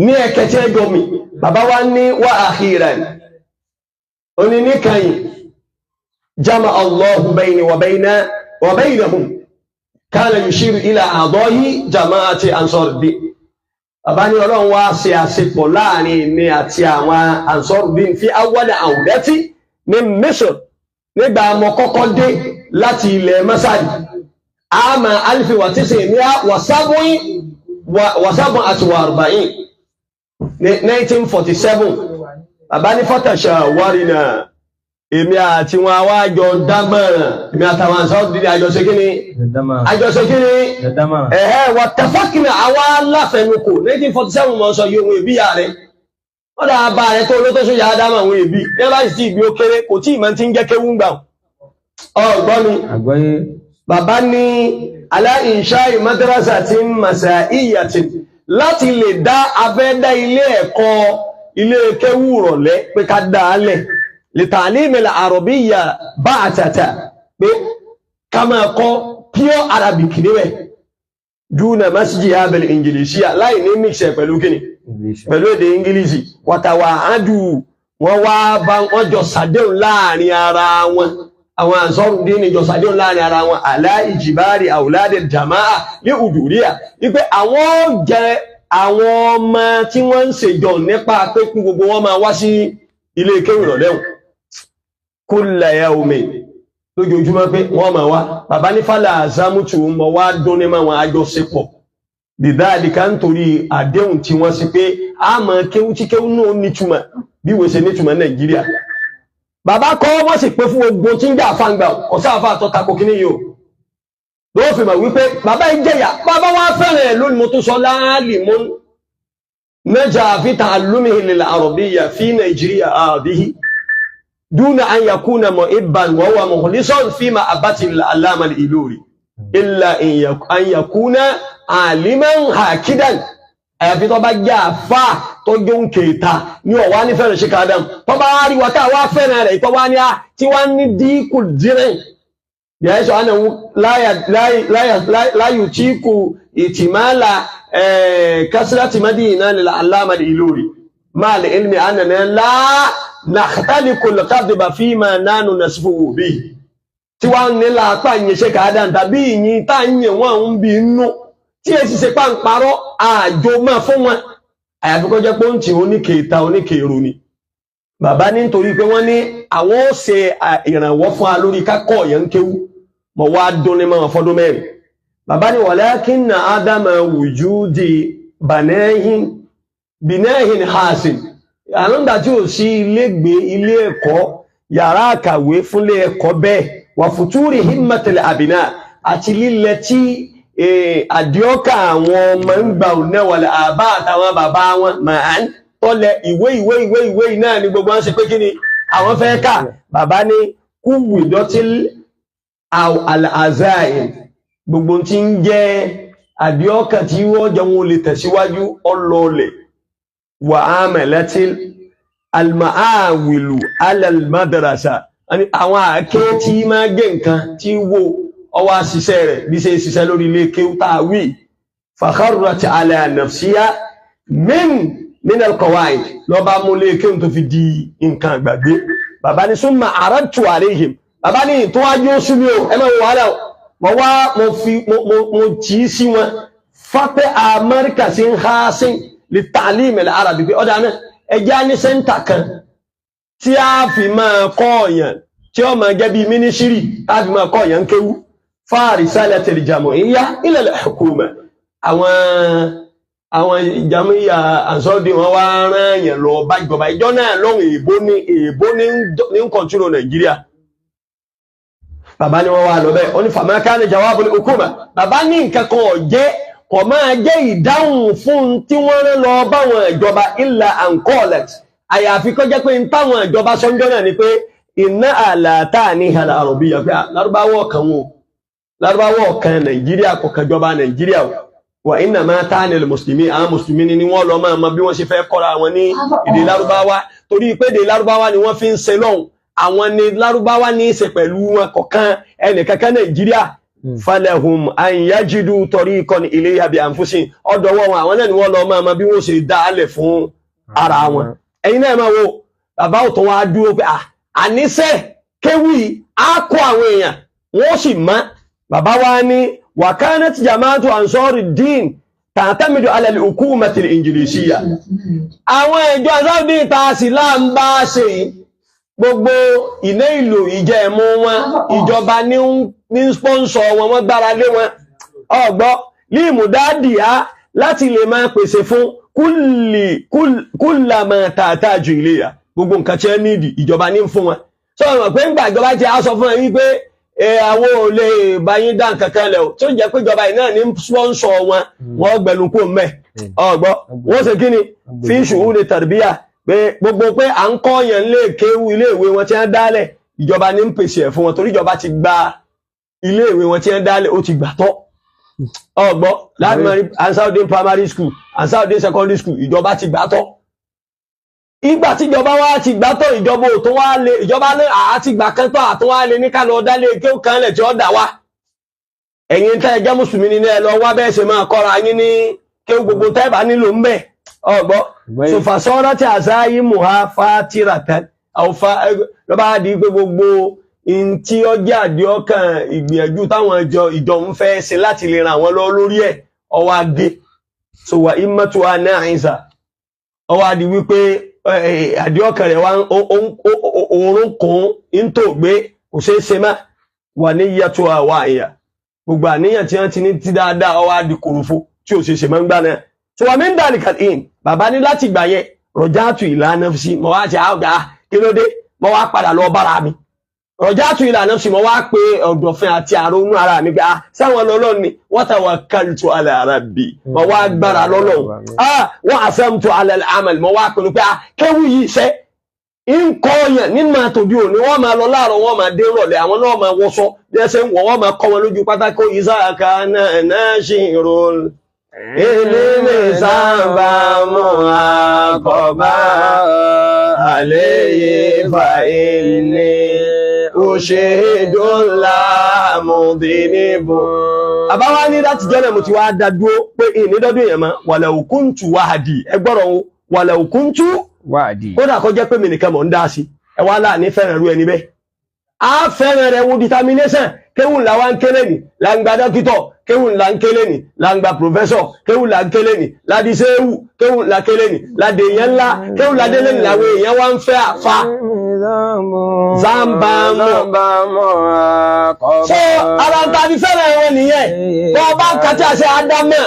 ní ẹ̀kẹ́ tí ẹ jọ mi. Bàbá wa ní wa akhiran oní níkàyìn jama Allahu bayni wa bayna wa baynahum kana yushiru ila a'dahi jama'ati Ansar-ud-Din. Bàbá ní Ọlọ́run wá ṣe àṣepọ̀ láàrin èmi àti àwọn Ansar-ud-Din fi awwal awdati ní Misr, nígbà mo kọ́kọ́ dé láti ilẹ̀ Masari àmà alifi wà tíṣe ní wàsábùn àti wàrùbáyìn ní 1947. Bàbá ní fọ́tàṣà wárìnà èmi àti wọn awájọ dámọ̀ràn, èmi àtàwọn Ansar-ud-Din àjọṣe kíni, àjọṣe kíni, ẹ̀hẹ́ wà tafakina àwa aláfẹnukò 1947. Mọ̀ sọ yìí ohun ìbí yà rẹ̀ wọ́n dà bá rẹ̀ tó olótóṣù yà á dámà àwọn ìbí ní bá sì ti ìbí ó kéré, kò tí ìmọ̀ tí ń jẹ́ kéwú gbà. Ọgbọ́n mi, bàbá ní aláìṣá madrasa tí ń màsà ìyàtì láti lè dá abẹ́ dá ilé ẹ̀kọ́ ilé kéwú rọ̀lẹ́ pé ká dá a lẹ̀ lè ta'lim al-arabiyya ba'tata, pé ká máa kọ́ pure Arabic níbẹ̀ dúnà masjid abel ingilisiya láì ní mix ẹ̀ pẹ̀lú kíni, pẹ̀lú èdè ingilisi. Wàtàwà ádù wọ́n wá bá wọ́n jọ sàdéhùn láàrin ara wọn, àwọn Ansarudeen jọ sàdéhùn láàrin ara wọn àlá ìjìbárì àwùládẹ jàmáà ní ùdùríà wípé àwọn jẹ àwọn ọmọ tí wọ́n ń ṣèjọ nípa pé kí gbogbo wọn máa wá sí ilé kéwì ìrọ̀lẹ́hùn kulla yawmi lójoojúmọ́ pé wọ́n máa wá. Bàbá ní fàlà àzámùtù mọ̀ wá dún ní máwọn àjọṣepọ̀ bìdáàlìkà nítorí àdéhùn tí wọ́n sì pé a máa kéwú tí kéwú náà nítumọ̀ bí wọ́n ṣe nítumọ̀ Nàìjíríà. Bàbá kọ́ wọ́n sì pé fún gbogbo tí ń jà fáǹgbà ọ̀sá àfà àtọ́ tako kíní yìí o ló fi mọ̀ wípé bàbá yìí jẹ̀yà. Bàbá wa fẹ́ràn ẹ̀ lónìí. Mo tún sọ láàlì mọ́ nẹ́jà fi ta'allumihi lil arabiyya fi Nàìjíríà àbíhí dúnà an yakuna mu'ibban wa huwa mukhlisan fi ma'abati al-allama al-Ilori illa an yakuna aliman hakidan. Àyàfi tó bá jẹ́ àfá tó jẹ́ ń kèta ní ọ̀wá ní fẹ́ràn ṣe kàdám tó bá rí wa táwa fẹ́ràn rẹ̀ tó wá ní a tí wá ní dínkù dírẹ̀ bí i sọ ánà láyù tí kù ìtìmálà kásírátì madina lil allama al-Ilori máa lè ilmi annana la nakhtaliqu al-kadhiba fima nánú nasifuhu bihi tí wá ní lápá ìyẹn ṣe kàdám tàbí ìyìn tá ìyẹn wọn ń bí inú tí èsì ṣe pàǹparọ́ àjò máa fún wọn, àyàfi kó jẹ́ pé ó ń tì oníkèéta oníkèérò ni. Bàbá ní nítorí pé wọ́n ní àwọn ó ṣe ìrànwọ́ fún wa lórí kákọ́ ọ̀yàn kéwú, mọ̀ wá dún ní máa fọ́dún 4. Bàbá ní walakinna ádámà wùjúdi bànẹ́hìn bìnẹ́hìn hasin. Àlọ́ngbà tí ò sí ilégbé ilé ẹ̀kọ́ yàrá àkàwé fúnlé ẹ̀kọ́ bẹ́ẹ̀ wà fùtúrì himmatil àbínà àti lílẹ̀ tí àdíọ́kà àwọn ọmọ ń gbà ònẹ́wàlẹ̀ àbá àtàwọn bàbá wọn màá ń tọ́lẹ̀ ìwé ìwé ìwé ìwé náà ni gbogbo wọn ṣe pé kí ni àwọn fẹ́ kà. Bàbá ní kúwì dọ́tí àzáì gbogbo tí ń jẹ́ àdíọ́kà tí wọ́n jẹ́ wọn lè tẹ̀síwájú ọlọ́ọ̀lẹ̀ wà á mẹ̀lẹ́tí almaawilu alalmadrasa àwọn àáké tí máa gé nǹkan tí wo ọwọ́ àṣìṣe rẹ̀ bí ṣe ṣiṣẹ́ lórí ilé kéwú tá a wí fakharrat ala nafsiya min alqawaid lọ́ba mú ilé kéwú tó fi di nǹkan àgbàgbé. Bàbá ní summa aradtu alayhim. Bàbá ní tó wájú ó sú mi o, ẹ máa wọ wàhálà o, mo wá mo fi mo tì í sí wọn fapẹ́ Amẹ́ríkà sí ń há sí li ta'lim al-arabi pé ọ̀dà náà ẹjẹ́ á ní sẹ́ńtà kan tí a fi máa kọ́ ọ̀yàn tí ó máa jẹ́ bí mínísírì a fi máa kọ́ ọ̀yàn kéwú farisalati al-jam'iyya ila al-hukuma. Àwọn jàmíyà ànsọ́dí wọn wá rán yàn lọ bá ìjọba ìjọ náà lọ́hùn èèbó ní ń kọ̀ntúrò Nàìjíríà. Bàbá ní wọ́n wá lọ bẹ́ẹ̀ ó ní fama kana jawabu al-hukuma. Bàbá ní nǹkan kan ọ̀jẹ́ kò máa jẹ́ ìdáhùn fún tí wọ́n rán lọ báwọn ìjọba illa an qalat àyàfi kó jẹ́ pé ń táwọn ìjọba sọ́njọ́ náà ni pé iná àlàtà ní ìhàlà àrọ̀bíyà pé lárúbáwọ̀ kan wò lárúbáwọ̀ kan Nàìjíríà kò kẹjọba Nàìjíríà o wà iná máa tá ní mùsùlùmí àwọn mùsùlùmí ni wọ́n lọ máa mọ bí wọ́n ṣe fẹ́ kọ́ra wọn ní èdè lárúbáwá torí pé èdè lárúbáwá ni wọ́n fi ń ṣe lọ́hùn àwọn ni lárúbáwá ní í ṣe pẹ̀lú wọn kọ̀ọ̀kan ẹnìkankan Nàìjíríà falahum an yajidu tariqan ilayha bi anfusihim ọ̀dọ̀ wọn àwọn náà ni wọ́n lọ máa mọ bí wọ́n ṣe dá a lẹ̀ fún ara wọn. Ẹ̀yin náà máa wo bàbá òtún wa dúró pé àníṣe kéwì á kó àwọn èèyàn wọ́n sì mọ́. Bàbá wa ní wa kanat jama'atu ansari din ta'tamidu ala al-hukumati al-injilisiyya. Àwọn ìjọ ansari ta sì láǹbá ṣe yìí gbogbo ilé ìlò ìjẹ ẹ̀mú wọn ìjọba ní spọ́nsọ̀ wọn wọ́n gbára lé wọn ọgbọ́ líìmù dáàdìá láti lè máa pèsè fún kúlàmà tààtà ju ìléyà gbogbo nǹkan tí ẹ nídìí ìjọba ní fún wọn. Sọ wọn pé ńgbà ìjọba ti á sọ fún ẹ wípé àwọn ò lè bá yín dá nǹkan kan lẹ̀ o tó jẹ́ pé ìjọba yìí náà ní spọ́nsọ̀ wọn wọ́n gbẹnu kó mẹ́ ọgbọ́ wọ́n ṣe kí ni fi ṣùúrù ní tàrbíyà pé gbogbo pé à ń kọ́ yẹn lé kéwú iléèwé wọn tí wọ́n dálẹ̀ ìjọba ní ń pèsè ẹ̀ fún wọn torí ìjọba ti gba iléèwé wọn tí wọ́n dálẹ̀ ó ti gbà tọ́ ọgbọ́ láti Ansarudeen primary school Ansarudeen secondary school ìjọba ti gbà tọ́. Ìgbà tíjọba wa ti gbà tọ́ ìjọba ò tó wá lé ìjọba ní àti gbà kan tọ́ àtún wá lé ní ká lọ dálé kéwú kan lẹ̀ tí ó dà wá. Ẹ̀yin tẹ́ ẹ jẹ́ mùsùlùmí ní ẹ lọ wá bẹ́ẹ̀ ṣe máa kọ́ra yín ní kéwú gbogbo tẹ́ bá nílò ń bẹ̀ ọgbọ́ sọfàsọ́rọ́ tí àzáyí mùhá fàtíràtà àwòfà lọ́ba di pé gbogbo ntí ọjà àdìọ́kàn ìgbìyànjú táwọn ìjọ ń fẹ́ ṣe láti lè ràn wọ́n lọ lórí ẹ̀ ọwọ́ adé so wà ìmọ̀tò àná àìsà ọwọ́ adé wípé àdìọ́kàn rẹ̀ wá òórùn kún ń tó gbé kò ṣeé ṣe má wà ní yàtọ̀ àwa àyà gbogbo àníyàn tí wọ́n ti ní ti dáadáa ọwọ́ adé kòròfo tí ò ṣeé ṣe má ń gbà náà. So wà mí ń dàlí kàtíìn bàbá ní láti gbà yẹn rọjàtù ìlànà sí mo wá ti àgbà kí ló dé mo wá padà lọ bára mi rọjàtù ìlànà sí mo wá pé ọ̀dọ̀fin àti àrònú ara mi pé ah sáwọn lọ́lọ́run ni wa tawakkaltu ala rabbi mo wá gbára lọ́lọ́run ah wa azamtu ala al-amal mo wá pinnu pé ah kéwù yìí ṣe ń kọ́ yẹn nínú àtòbí òní wọ́n máa lọ láàárọ̀ wọ́n máa dé rọ̀lẹ́ àwọn náà máa wọṣọ bí ẹ ṣe ń wọ̀ wọ́n máa kọ́ wọn lójú pátákó ìsáàkà náà ṣì ń ro ilé sábà mú àkọ́bá àléyé fa ilé òṣèdúnlá mọ̀dínníbò. Àbáwá ní láti jọ́nà mo ti wá dá dúró pé ìnídọ́dún èèyàn mọ́ wàlẹ̀ òkúntù wáhàdì ẹgbọ́rọ̀ o wàlẹ̀ òkúntù wáàdì. Kódà kó jẹ́ pé mi nìkan mọ̀ ń dá sí ẹ wá láàní fẹ́ràn rú ẹni bẹ́ẹ̀. A fẹ́ràn rẹ̀ wo determination Kéwù ńlá wa ń kélé ní là ń gba dókítọ̀, kéwù ńlá ń kélé ní là ń gba pòfẹ́sọ̀, kéwù ńlá ń kélé ní ládìsẹ́wù, kéwù ńlá kélé ní ládèyàn ńlá, kéwù ńlá délé ní làwọn èèyàn wa ń fẹ́ àfa. Zambamu. So ara ń tàbí fẹ́ràn wọn nìyẹn. Bọ́ ọba ń kàtí àṣẹ Ádámù,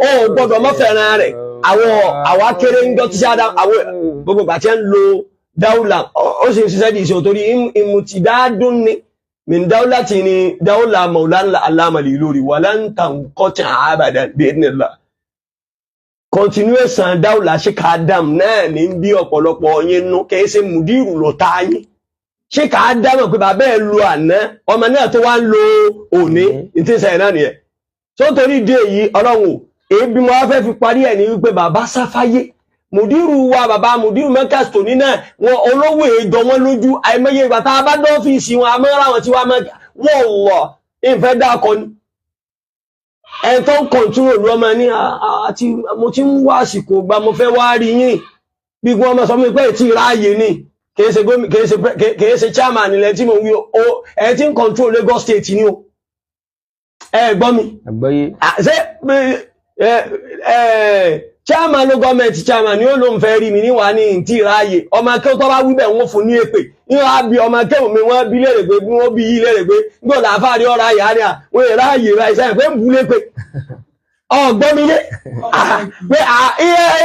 ó gbọ́dọ̀ mọ́ fẹ́ràn rẹ̀. Àwọn àwa kéré ń gbọ́ tíṣẹ́ Ádámù, àwọn gbogbo ìgbà tí ń lo dáúlà, ó sì ń ṣiṣẹ́ di ìṣòro torí ìmùtìdádún ni. Min dáúlà ti ni dáúlà Maulana Alámàlì lórí wà láǹtà nǹkan àbàdàn bí ẹnìlá. Continuation dáúlà ṣe ká Ádámù náà ní bí ọ̀pọ̀lọpọ̀ yín nú kìí ṣe mùdírù ló ta yín. Ṣé ká dámọ̀ pé bàbá ẹ̀ lo àná, ọmọ náà tó wá ń lo òní, ní tí ń sẹ́yìn náà nìyẹn. Tó torí ìdí èyí, Ọlọ́run ò èébí mo wá fẹ́ fi parí ẹ̀ ní wípé bàbá sáfáyé mùdírù wa, bàbá mùdírù Mẹ́kàs tòní náà, wọn olówó èèjọ wọn lójú. Àìmọye ìgbà tá a bá dọ́fíìsì wọn, amọ́ra wọn tí wọ́n máa wọ́n wọ̀ ìfẹ́ dákọ ni. Ẹ̀ tó ń kọ̀ntúrò ló ọmọ ní àti mo ti ń wá àsìkò gba mo fẹ́ wá rí yín, bí wọ́n máa sọ fún mi pé ètí ráàyè ni. Kìí ṣe gómìn, kìí ṣe chairman ilẹ̀ tí mo ń wí o, ẹ̀ tí ń kọ̀ntúrò Lagos State ni o. Ẹ gbọ́ mi? Àgbọ́yé. Ṣé chairman ló gọọmenti chairman ni ó ló ń fẹ́ rí mi níwà ní ntí ráàyè. Ọmọ akẹ́wò tó bá wí bẹ́ẹ̀, wọ́n fún ní èpè níwọ̀n á bí ọmọ akẹ́wò mi, wọ́n bí léèrè pé wọ́n bí yí léèrè pé gbọ́dọ̀ àfáàrí ọ̀rọ̀ ayé àríyá wọ́n yẹ ráàyè ra iṣẹ́ pé ń bu lépè. Ọ̀gbọ́n mi yé pé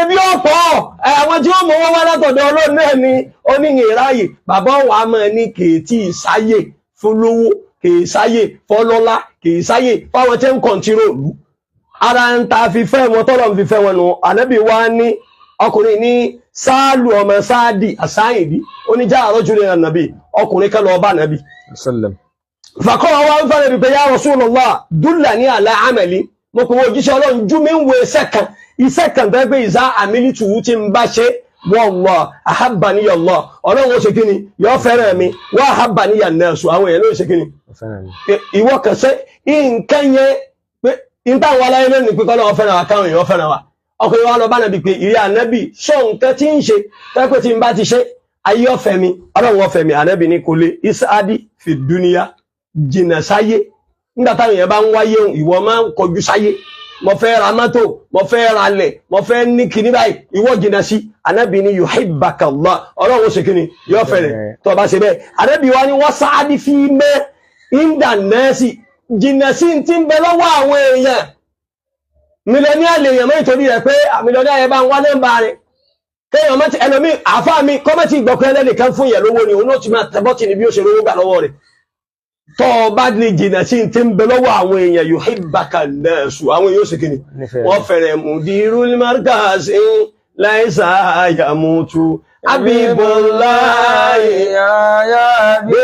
ebi ọ̀pọ̀ àwọn tí ó mọ̀ wọ́n wá látọ̀dọ̀ Ọlọ́run náà ni oníyìn ráàyè. Bàbá wa máa ní kèétí ìsáyè fọlọ́wọ́, kèé sáyè fọlọ́lá, kèé sáyè fáwọn tí ń kọ̀ntírò ìlú. Ara ń ta fi fẹ́ wọn tọ́lọ̀ ń fi fẹ́ wọn nù. Ànábì wa ní ọkùnrin ní sáàlù ọmọ sáàdì àsáyìndí oníjà àrọ́jú ní ànàbì, ọkùnrin kan lọ bá ànàbì. Sallam. Fàkọ́ wa ń fẹ́rẹ̀ bí pé ya Rasulullah dúlà ní àlá àmàlí, mo kò wọ́n òjíṣẹ́ Ọlọ́run jú mi ń wo iṣẹ́ kan, iṣẹ́ kan tó yẹ pé ìzá àmìlí tùwú tí ń bá ṣe, wallah ahabbaniya Allah, Ọlọ́run ó ṣe kí ni yọ fẹ́ràn mi, wa ahabbaniya an-nasu, àwọn èèyàn ló ṣe kí ni ìwọ kàn ṣe nǹkan yẹn pé n táwọn aláyé lónìí pé kọ́lọ́wọ́ fẹ́ràn wa, káwọn èèyàn fẹ́ràn wa. Ọkùnrin wa lọ bá nàbí pé ìrẹ́ ànábì, sọ nǹkan tí ń ṣe tẹ́pẹ́ tí ń bá ti ṣe, ayé ọ̀fẹ́ mi, Ọlọ́run ọ̀fẹ́ mi. Ànábì ní kò lè isaadi fi dúníyà, jìnà sáyé. Nígbà táwọn èèyàn bá ń wáyé, ìwọ máa ń kọjú sáyé, mo fẹ́ ra mọ́tò, mo fẹ́ ra lẹ̀, mo fẹ́ ní kinní báyìí, ìwọ jìnà sí. Ànábì ní yuhibbakallah, Ọlọ́run ṣe kinní yọ fẹ́rẹ̀ tó bá ṣe bẹ́ẹ̀. Ànábì wa ní wọ́n sáádì fi mẹ́ ìndà nẹ́ẹ̀sì, jìnà sí ti ń bẹ lọ́wọ́ àwọn èèyàn. Mílíọ̀nìyà lèèyàn mọ́ ìtorí rẹ̀ pé mílíọ̀nìyà yẹn bá ń wá nẹ́mbà rẹ̀ kéèyàn mọ́ ti ẹlòmíì àáfàá mi kọ́ mọ́ ti gbọ̀kọ́ ẹlẹ́nìkan fún yẹn lówó ni òun náà ti máa tẹ́bọ́tì ní bí ó ṣe rówó gbà lọ́wọ́ rẹ̀. Tọ́ ọ bá ní jìnà sí ti ń bẹ lọ́wọ́ àwọn èèyàn, yuhibbaka nnasu, àwọn èèyàn ó sì kíni wọ́n fẹ̀rẹ̀. Mudirul markaz laisa yamutu abibullahi bí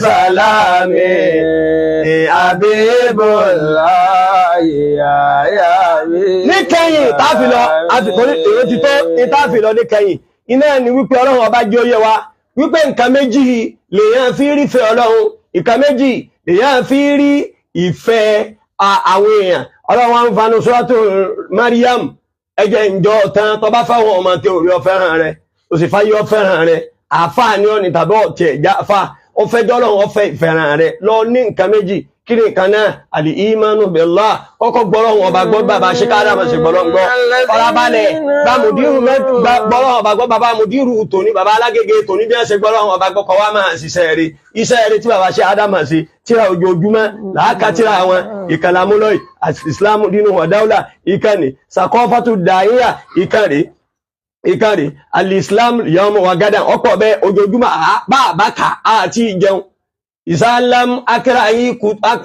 salami Abibullahi ya bí. Níkẹyìn táàfin lọ, àsìkò èrò ti tó ní táàfin lọ níkẹyìn iná ni wípé Ọlọ́run ọba jẹ́ oyé wa wípé nǹkan méjì lèèyàn fi rí ìfẹ́ Ọlọ́run, nǹkan méjì lèèyàn fi rí ìfẹ́ àwọn èèyàn. Ọlọ́run wa ń fanu suratu Mariam ẹjẹ ìjọ tán tó bá fáwọn ọmọ tí orí ọfẹ́ràn rẹ, ó sì fáyé ọfẹ́ràn rẹ, àáfàá ni ọ̀nì tàbí ọ̀tí ẹ̀já àáfàá ó fẹjọ́ Ọlọ́run ọfẹ́ ìfẹ́ràn rẹ lọ ní nǹkan méjì. Kí ni nǹkan náà? Àlì ìmánu billah, kọ́kọ́ gbọ́rọ̀ ọba gbọ́, bàbá ṣe ká dáàmà ṣe gbọ́rọ̀ gbọ́, farabalẹ̀ bá mùdírù gbọ́rọ̀ ọba gbọ́, bàbá mùdírù tòní, bàbá alágége tòní, bí wọ́n ṣe gbọ́rọ̀ ọba gbọ́ kọ́ wá máa ṣiṣẹ́ rí iṣẹ́ rí tí bàbá ṣe ádámà ṣe tíra ojoojúmọ́ làákà tíra àwọn ìkàlámúlọ́ì ìsìlámù dínú wàdáwùlà ìkànnì sàkọ́fàtú dàíyà ìkànnì ìkànnì alìsílámù yawma wa gadan ọ̀pọ̀ bẹ́ẹ̀ ojoojúmọ́ bá a bá kà á àti ìjẹun ìsálàm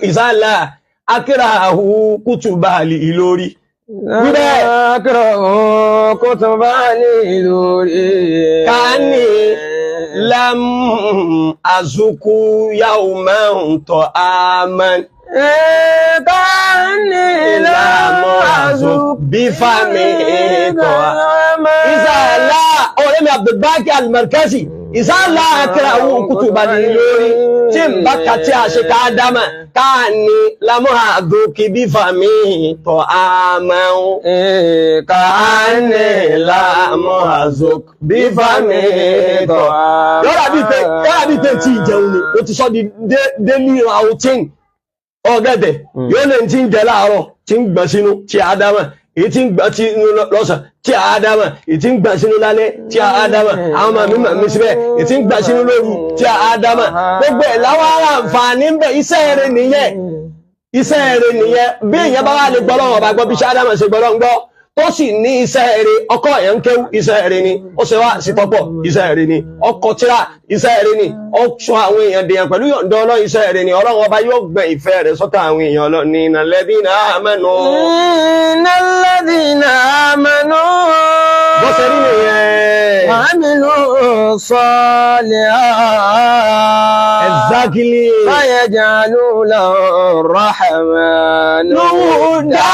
ìsálà akírahu kútùbà ìlórí wíbẹ̀ Akírahu kútùbà ìlórí. Kání lam azuku yawman ta'aman. Kání lam azuku bí fami tọ́ ìsàlá ọ̀rẹ́ mi Abdulbaki Almarkazi ìsàlá akírahu kútùbà ìlórí tí n bá ka tí a ṣe ká dámà ká ní lámúhà dókè bí fàmí tọ́ àmà ń. Ká ní lámúhà dókè bí fàmí tọ́. Yọ́ra bíi pé tí ìjẹun ni o ti sọ di daily routine. Ọ̀gẹ̀dẹ̀ yóò lè ti ń jẹ láàárọ̀ tí ń gbọ̀n sínú tí a dámà, èyí tí ń gbọ̀n sínú lọ́sàn tí a dámà, èyí tí ń gbọ̀n sínú lálẹ́ tí a dámà, àwọn màmí màmí síbẹ̀, èyí tí ń gbọ̀n sínú lóru tí a dámà. Gbogbo ẹ̀ láwọn ará àǹfààní ń bẹ. Iṣẹ́ rẹ̀ nìyẹn, iṣẹ́ rẹ̀ nìyẹn. Bí èèyàn bá wà lè gbọ́ lọ́wọ́ ọba gbọ́, bí sádàmà ṣe gbọ́ lọ́wọ́ gbọ́, tó sì ní iṣẹ́ rẹ̀, ọkọ ẹ̀ ń kéwú, iṣẹ́ rẹ̀ ni ó ṣe wá sí tọ́pọ̀, iṣẹ́ rẹ̀ ni ọkọ̀ tíra, iṣẹ́ rẹ̀ ni ó sọ àwọn èèyàn dèèyàn pẹ̀lú yọ̀ǹda Ọlọ́run, iṣẹ́ rẹ̀ ni Ọlọ́run ọba yóò gbẹ ìfẹ́ rẹ̀ sọ́kàn àwọn èèyàn lọ ní ìnàlẹ́bí náà mẹ́nu. إن الذين آمنوا Bọ́sẹ̀ rí nìyẹn. وعملوا الصالحات Exactly. فيجعل له الرحمن Lúdà.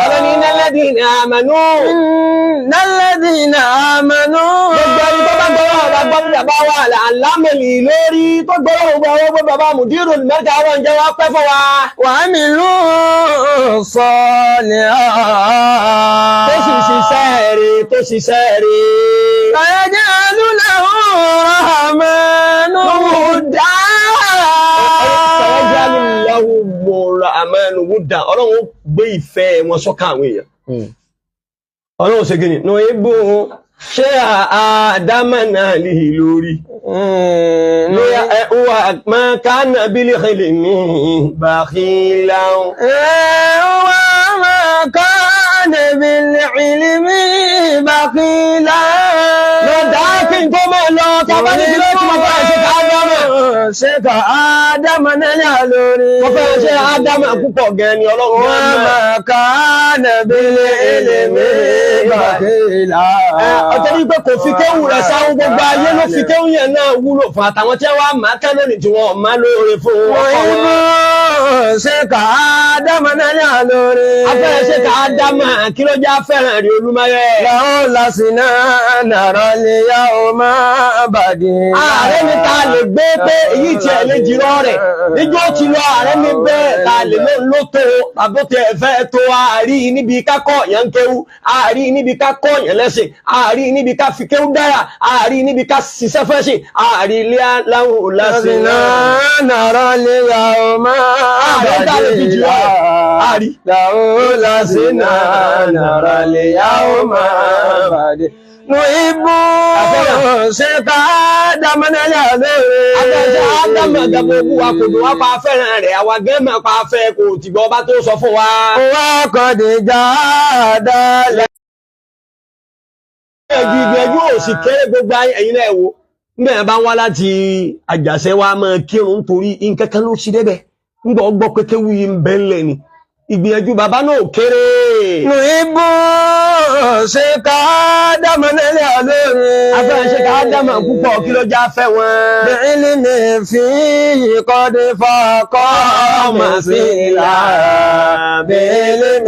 Ọlọ́ni ìnàlẹ́bí náà mẹ́nu. إن الذين آمنوا Gbogbo ẹni tó bá gbọ́rọ̀ ọba gbọ́ bí bàbá wa àlámẹ̀lì lórí tó gbọ́rọ̀ ọba ọgbọ́ bàbá mùdírù mẹ́ta ọ̀rọ̀ ń jẹ́ wá pẹ́ fún wa. وعملوا الصالحات Tó sì ṣiṣẹ́ rẹ̀, tó ṣiṣẹ́ rẹ̀. فيجعل له الرحمن Lúdà. Sọ̀rọ̀jáde mọ̀ọ́rọ̀ àmẹ́nu wúdà, Ọlọ́run ó gbé ìfẹ́ wọn sọ́kàn àwọn èèyàn. Ọlọ́run ṣe gíní nù ibú ṣé àádámà náà lè lórí. Lóyá ẹ wà máa kánà bílí xìlì ní bàkíláhùn. وما كان بالعلم بخيلا. Lọ́dà kí n tó máa lọ, tàbá ní kí ló ti máa fẹ́ ṣe ká ádámà. Ṣé ká ádámà náà lórí? Mo fẹ́ ṣe ádámà púpọ̀ gan ni Ọlọ́run gan máa. وما كان بالعلم بخيلا. Ọjọ́ ní pé kò fi kéwù rẹ̀ sáwọn, gbogbo ayé ló fi kéwù yẹn náà wúlò fún, àtàwọn tí wọ́n máa kẹ́ lónìí tí wọ́n máa lóore fún ọkọ wọn. Wọ́n ṣe ká ádámà náà lórí. Afẹ́rẹ́ ṣe ká ádámà, kí ló jẹ́ afẹ́ràn rí olúmọ́yẹ? Làwọn lásìnà nàrọ̀ lè yá o máa bàdé. Ààrẹ ní ta lè gbé pé èyí tí ẹ lè jìrọ rẹ̀ níjó ti lọ, ààrẹ ní bẹ́ẹ̀ ta lè ló ló tó àbótẹ ẹ̀fẹ́ tó àárí níbi kákọ́ yẹn ń kéwú, àárí níbi kákọ́ yẹn lẹ́sìn, àárí níbi ká fi kéwú dára, àárí níbi ká ṣiṣẹ́ fẹ́sìn, àárí ilé aláwọ̀ lásìnà. Lásìnà nàrọ̀ lè yá o máa Ààrẹ ta lè fi jìrọ rẹ̀ àárí. Làwọn lásìnà nàrọ̀ lè yá o máa bàdé. Nù ibú ṣe ká ádámà náà lórí. Abẹ́jẹ́ Ádámù àgàbọ̀ ogún wa kò dùn wá pa afẹ́ràn rẹ̀, àwa gẹ́mẹ̀ pa afẹ́ kò tìgbọ́ ọba tó sọ fún wa. Wọ́n kọ́ di jáde. Ìgbìyànjú, ìgbìyànjú ò sì kéré. Gbogbo ayé ẹ̀yin náà wò nígbà yẹn bá ń wá láti àjàṣẹ́ wa máa kírun nítorí nǹkan kan ló ṣe débẹ̀ ńgbà ọgbọ́ pé kéwù yìí ń bẹ́ ńlẹ̀ ni. Ìgbìyànjú bàbá náà ò kéré. Nù ibú ṣe ká ádámà náà lórí. Afẹ́ràn ṣe ká Ádámù púpọ̀, kí ló já fẹ́ wọn? بعلم فيه قد فاق مثيلا بعلم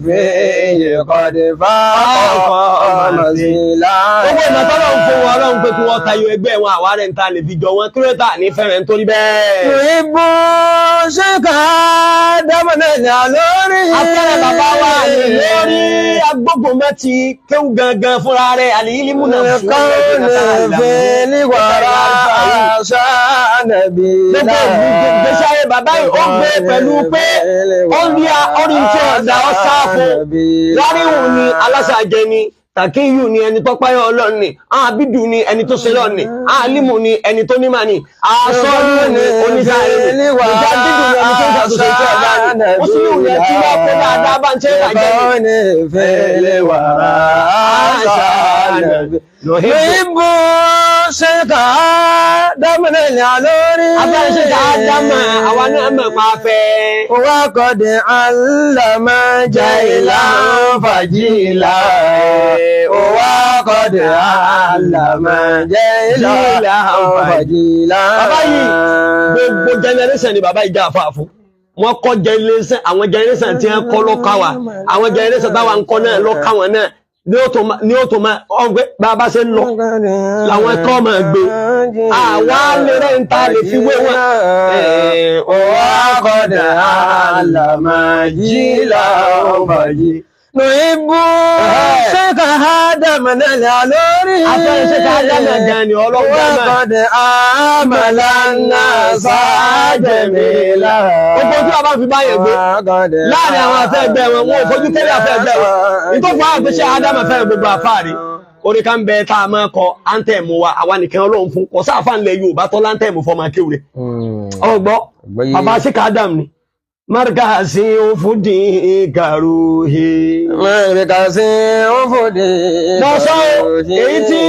فيه قد فاق مثيلا. Gbogbo ìmọ̀ tọ́lọ̀ ń fún wọn, Ọlọ́run pé kí wọ́n tayọ ẹgbẹ́ wọn, àwa rẹ̀ ń ta lè fi jọ wọn kí ló tà ní fẹ́rẹ̀ nítorí bẹ́ẹ̀. نحب شيخ آدم lórí. Afẹ́rẹ́ bàbá wa àlè lórí agbógun mẹ́tì kéwù gangan fúnra rẹ̀ àlè múnà fún الكون في الورى نبيلا. Gbogbo ìgbésí ayé bàbá yìí, ó gbé pẹ̀lú pé ó ń rí orí tí ọ̀dà ọ̀sá fún láríwù ni, aláṣàjẹ ni, tàkíyù ni, ẹni tó páyọ Ọlọ́run ni, àbídù ni, ẹni tó ṣe lọ́ọ̀ ni, àlímù ni, ẹni tó nímà ni, àsọ́ọ̀lù ni, oníṣàárẹ̀ ni, ìjádìdù ni, ẹni tó ń ṣàtúnṣe tí ọ̀dà ni, mùsùlùmí ni, ẹni tí wọ́n kó dáadáa bá ń ṣe ìràjẹ́ ni. الكون في الورى نحب شيخ آدم العلوري. Afẹ́rẹ́ ṣe ká dámà, àwa náà mọ̀ pa fẹ́. وقد علم جيلا فجيلا وقد علم جيلا فجيلا. Bàbá yìí, gbogbo generation ni bàbá yìí já àfa fún. Wọ́n kọ́ generation, àwọn generation tí wọ́n kọ́ ló ká wa, àwọn generation táwa ń kọ́ náà ló ká wọn náà ní ó tó máa ọgbẹ́ bàbá ṣe ń lọ làwọn ẹ̀kọ́ máa gbé àwa lè rẹ̀ ń ta lè fi wé wọn. وقد علم جيلا فجيلا. نحب شيخ آدم العلوري. Afẹ́rẹ́ Sheikh Adam gan ni ọlọ́gbọ́n náà. وقد آمل الناس جميلا. Gbogbo tí a bá fi báyẹn gbé láàrin àwọn afẹ́ ẹgbẹ́ wọn, wọn ò fojú kéré afẹ́ ẹgbẹ́ wọn. Nítorí fún àwọn àfẹ́ṣẹ́ Adam fẹ́ gbogbo àfáàrí. Orí ká ń bẹ tá a máa kọ áńtẹ̀mù wa, àwa nìkan Ọlọ́run fún. Kò sáà fáńlẹ̀ Yorùbá tọ́ láńtẹ̀mù fọmọ akéwì rẹ̀. Ọgbọ́, bàbá Sheikh Adam ni. Markasi òfúdì kàrúhì. Mẹ́rìkàsí ó fòdì. Mọ sọ èyí tí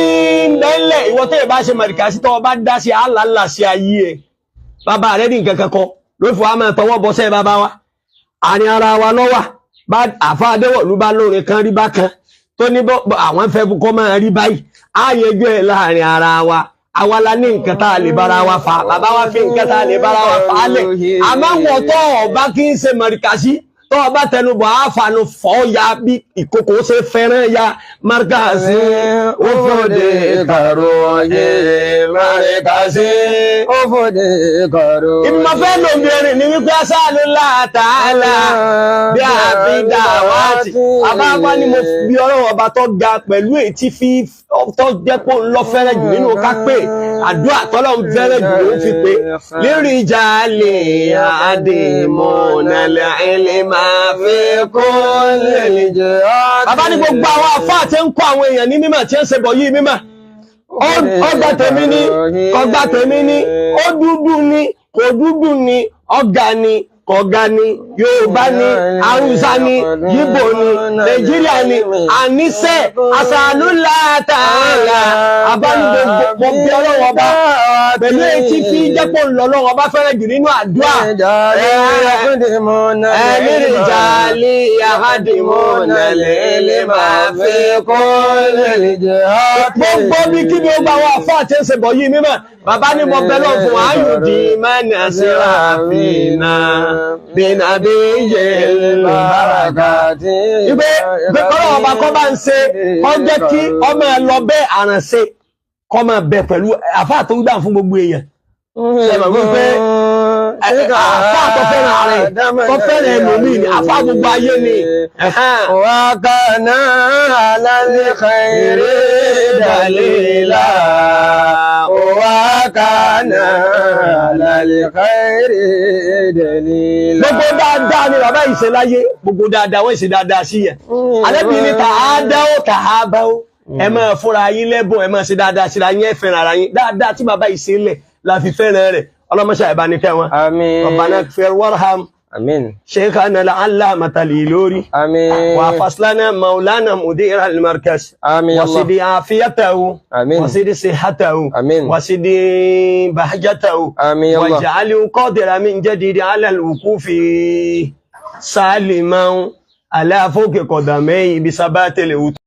ń bẹ́ńlẹ̀ ìwọ tó yẹ bá ṣe màrìkàsí tó bá dá sí àlàlà sí ayé ẹ̀. Bàbá rẹ̀ ní nǹkan kan kọ ló fi wá máa tọwọ́ bọ́sẹ̀ bàbá wa. Àárín ara wa lọ́wà bá àfa Adéwọ̀lú bá lóore kan rí bákan tó ní àwọn fẹ́ kọ́ máa rí báyìí. Á yẹjú ẹ̀ láàrin ara wa. Àwa la ní nǹkan tá a lè bára wa fà. Bàbá wa fi nǹkan tá a lè bára wa fà á lẹ̀. Àmọ́ wọ́n tó ọba kí ń ṣe màrìkàsí tó ọba tẹnubọ̀ àfààní fọ́ ya bí ìkókó ṣe fẹ́ràn ya markasi Ó fòdì kàròyé. Mẹ́rìkàsí ó fòdì kàròyé. Ìmọ̀fẹ́ lòmìnirin ni wípé aṣáájú látàálà bí a fi dà wá tì. Àbáwá ni mo fi ọlọ́run ọba tó ga pẹ̀lú èyí tí fi tó jẹ́ pé òun lọ fẹ́rẹ̀ jù nínú ká pé àdúrà tọ́lọ́run fẹ́rẹ̀ jù ló ń fi pé lérí ìjà lè àdèmọ̀nàlẹ̀ ilé máa fi kó lè lè jẹ́. Bàbá ní gbogbo àwọn àfáà tí ń kọ́ àwọn èèyàn ní mímọ̀ tí ń ṣe bọ̀ yìí mímọ̀. Ọgbà tèmi ní, kọgbà tèmi ní, ó dúdú ní, kò dúdú ní, ọ̀gá ní, kọ̀gá ní, Yorùbá ní, Haúsá ní, Yíbò ní, Nàìjíríà ní, àníṣe, àṣàlùlá tààlà, àbáni gbogbo mo bí ọlọ́wọ́ ọba pẹ̀lú etí fi jẹ́pọ̀ ńlọ́lọ́wọ́ ọba fẹ́rẹ̀ jù nínú àdúrà. Ẹ̀ẹ́dìrìjàlì àhádìmọ́nà lè máa fi kó lè gbogbo bí kí ni ó gba àwọn àfáà tí ń ṣe bọ̀ yìí mímọ̀. Bàbá ní mo bẹ́lọ̀ fún ayùdí mẹ́nà síra fìnà bínà bí yé ibẹ̀ pé kọ́lọ̀ ọba kọ́ bá ń ṣe kọ́ jẹ́ kí ọmọ ẹ lọ bẹ́ẹ̀ àrànṣe kọ́ máa bẹ pẹ̀lú àfáà tó ń gbà fún gbogbo èèyàn. Ṣe mọ̀ wípé àfáà tó fẹ́ràn ara ẹ̀ tó fẹ́ràn ẹlòmíì ni àfáà gbogbo ayé ni. وكان على الخير دليلا وكان على الخير دليلا. Gbogbo dáadáa ni bàbá yìí ṣe láyé, gbogbo dáadáa wọ́n ṣe dáadáa sí yẹn. Àlẹ́bí ni tàádáwó tàábáwó, ẹ máa fúnra yín lẹ́bùn, ẹ máa ṣe dáadáa síra yín, ẹ fẹ́ràn ara yín. Dáadáa tí bàbá yìí ṣe lẹ̀ la fi fẹ́ràn rẹ̀. Ọlọ́mọṣẹ́ ìbánikẹ́ wọn. آمين. Rabbana ighfir warham آمين. shaykhana al-allamata al-Ilori آمين. wa faslana maulana mudira al-markaz آمين يا الله. وسيدي عافيته آمين. وسيدي صحته آمين. وسيدي بهجته آمين يا الله. واجعله قادرا من جديد على الوقوف سالما على فوق قدميه بثبات الوطن.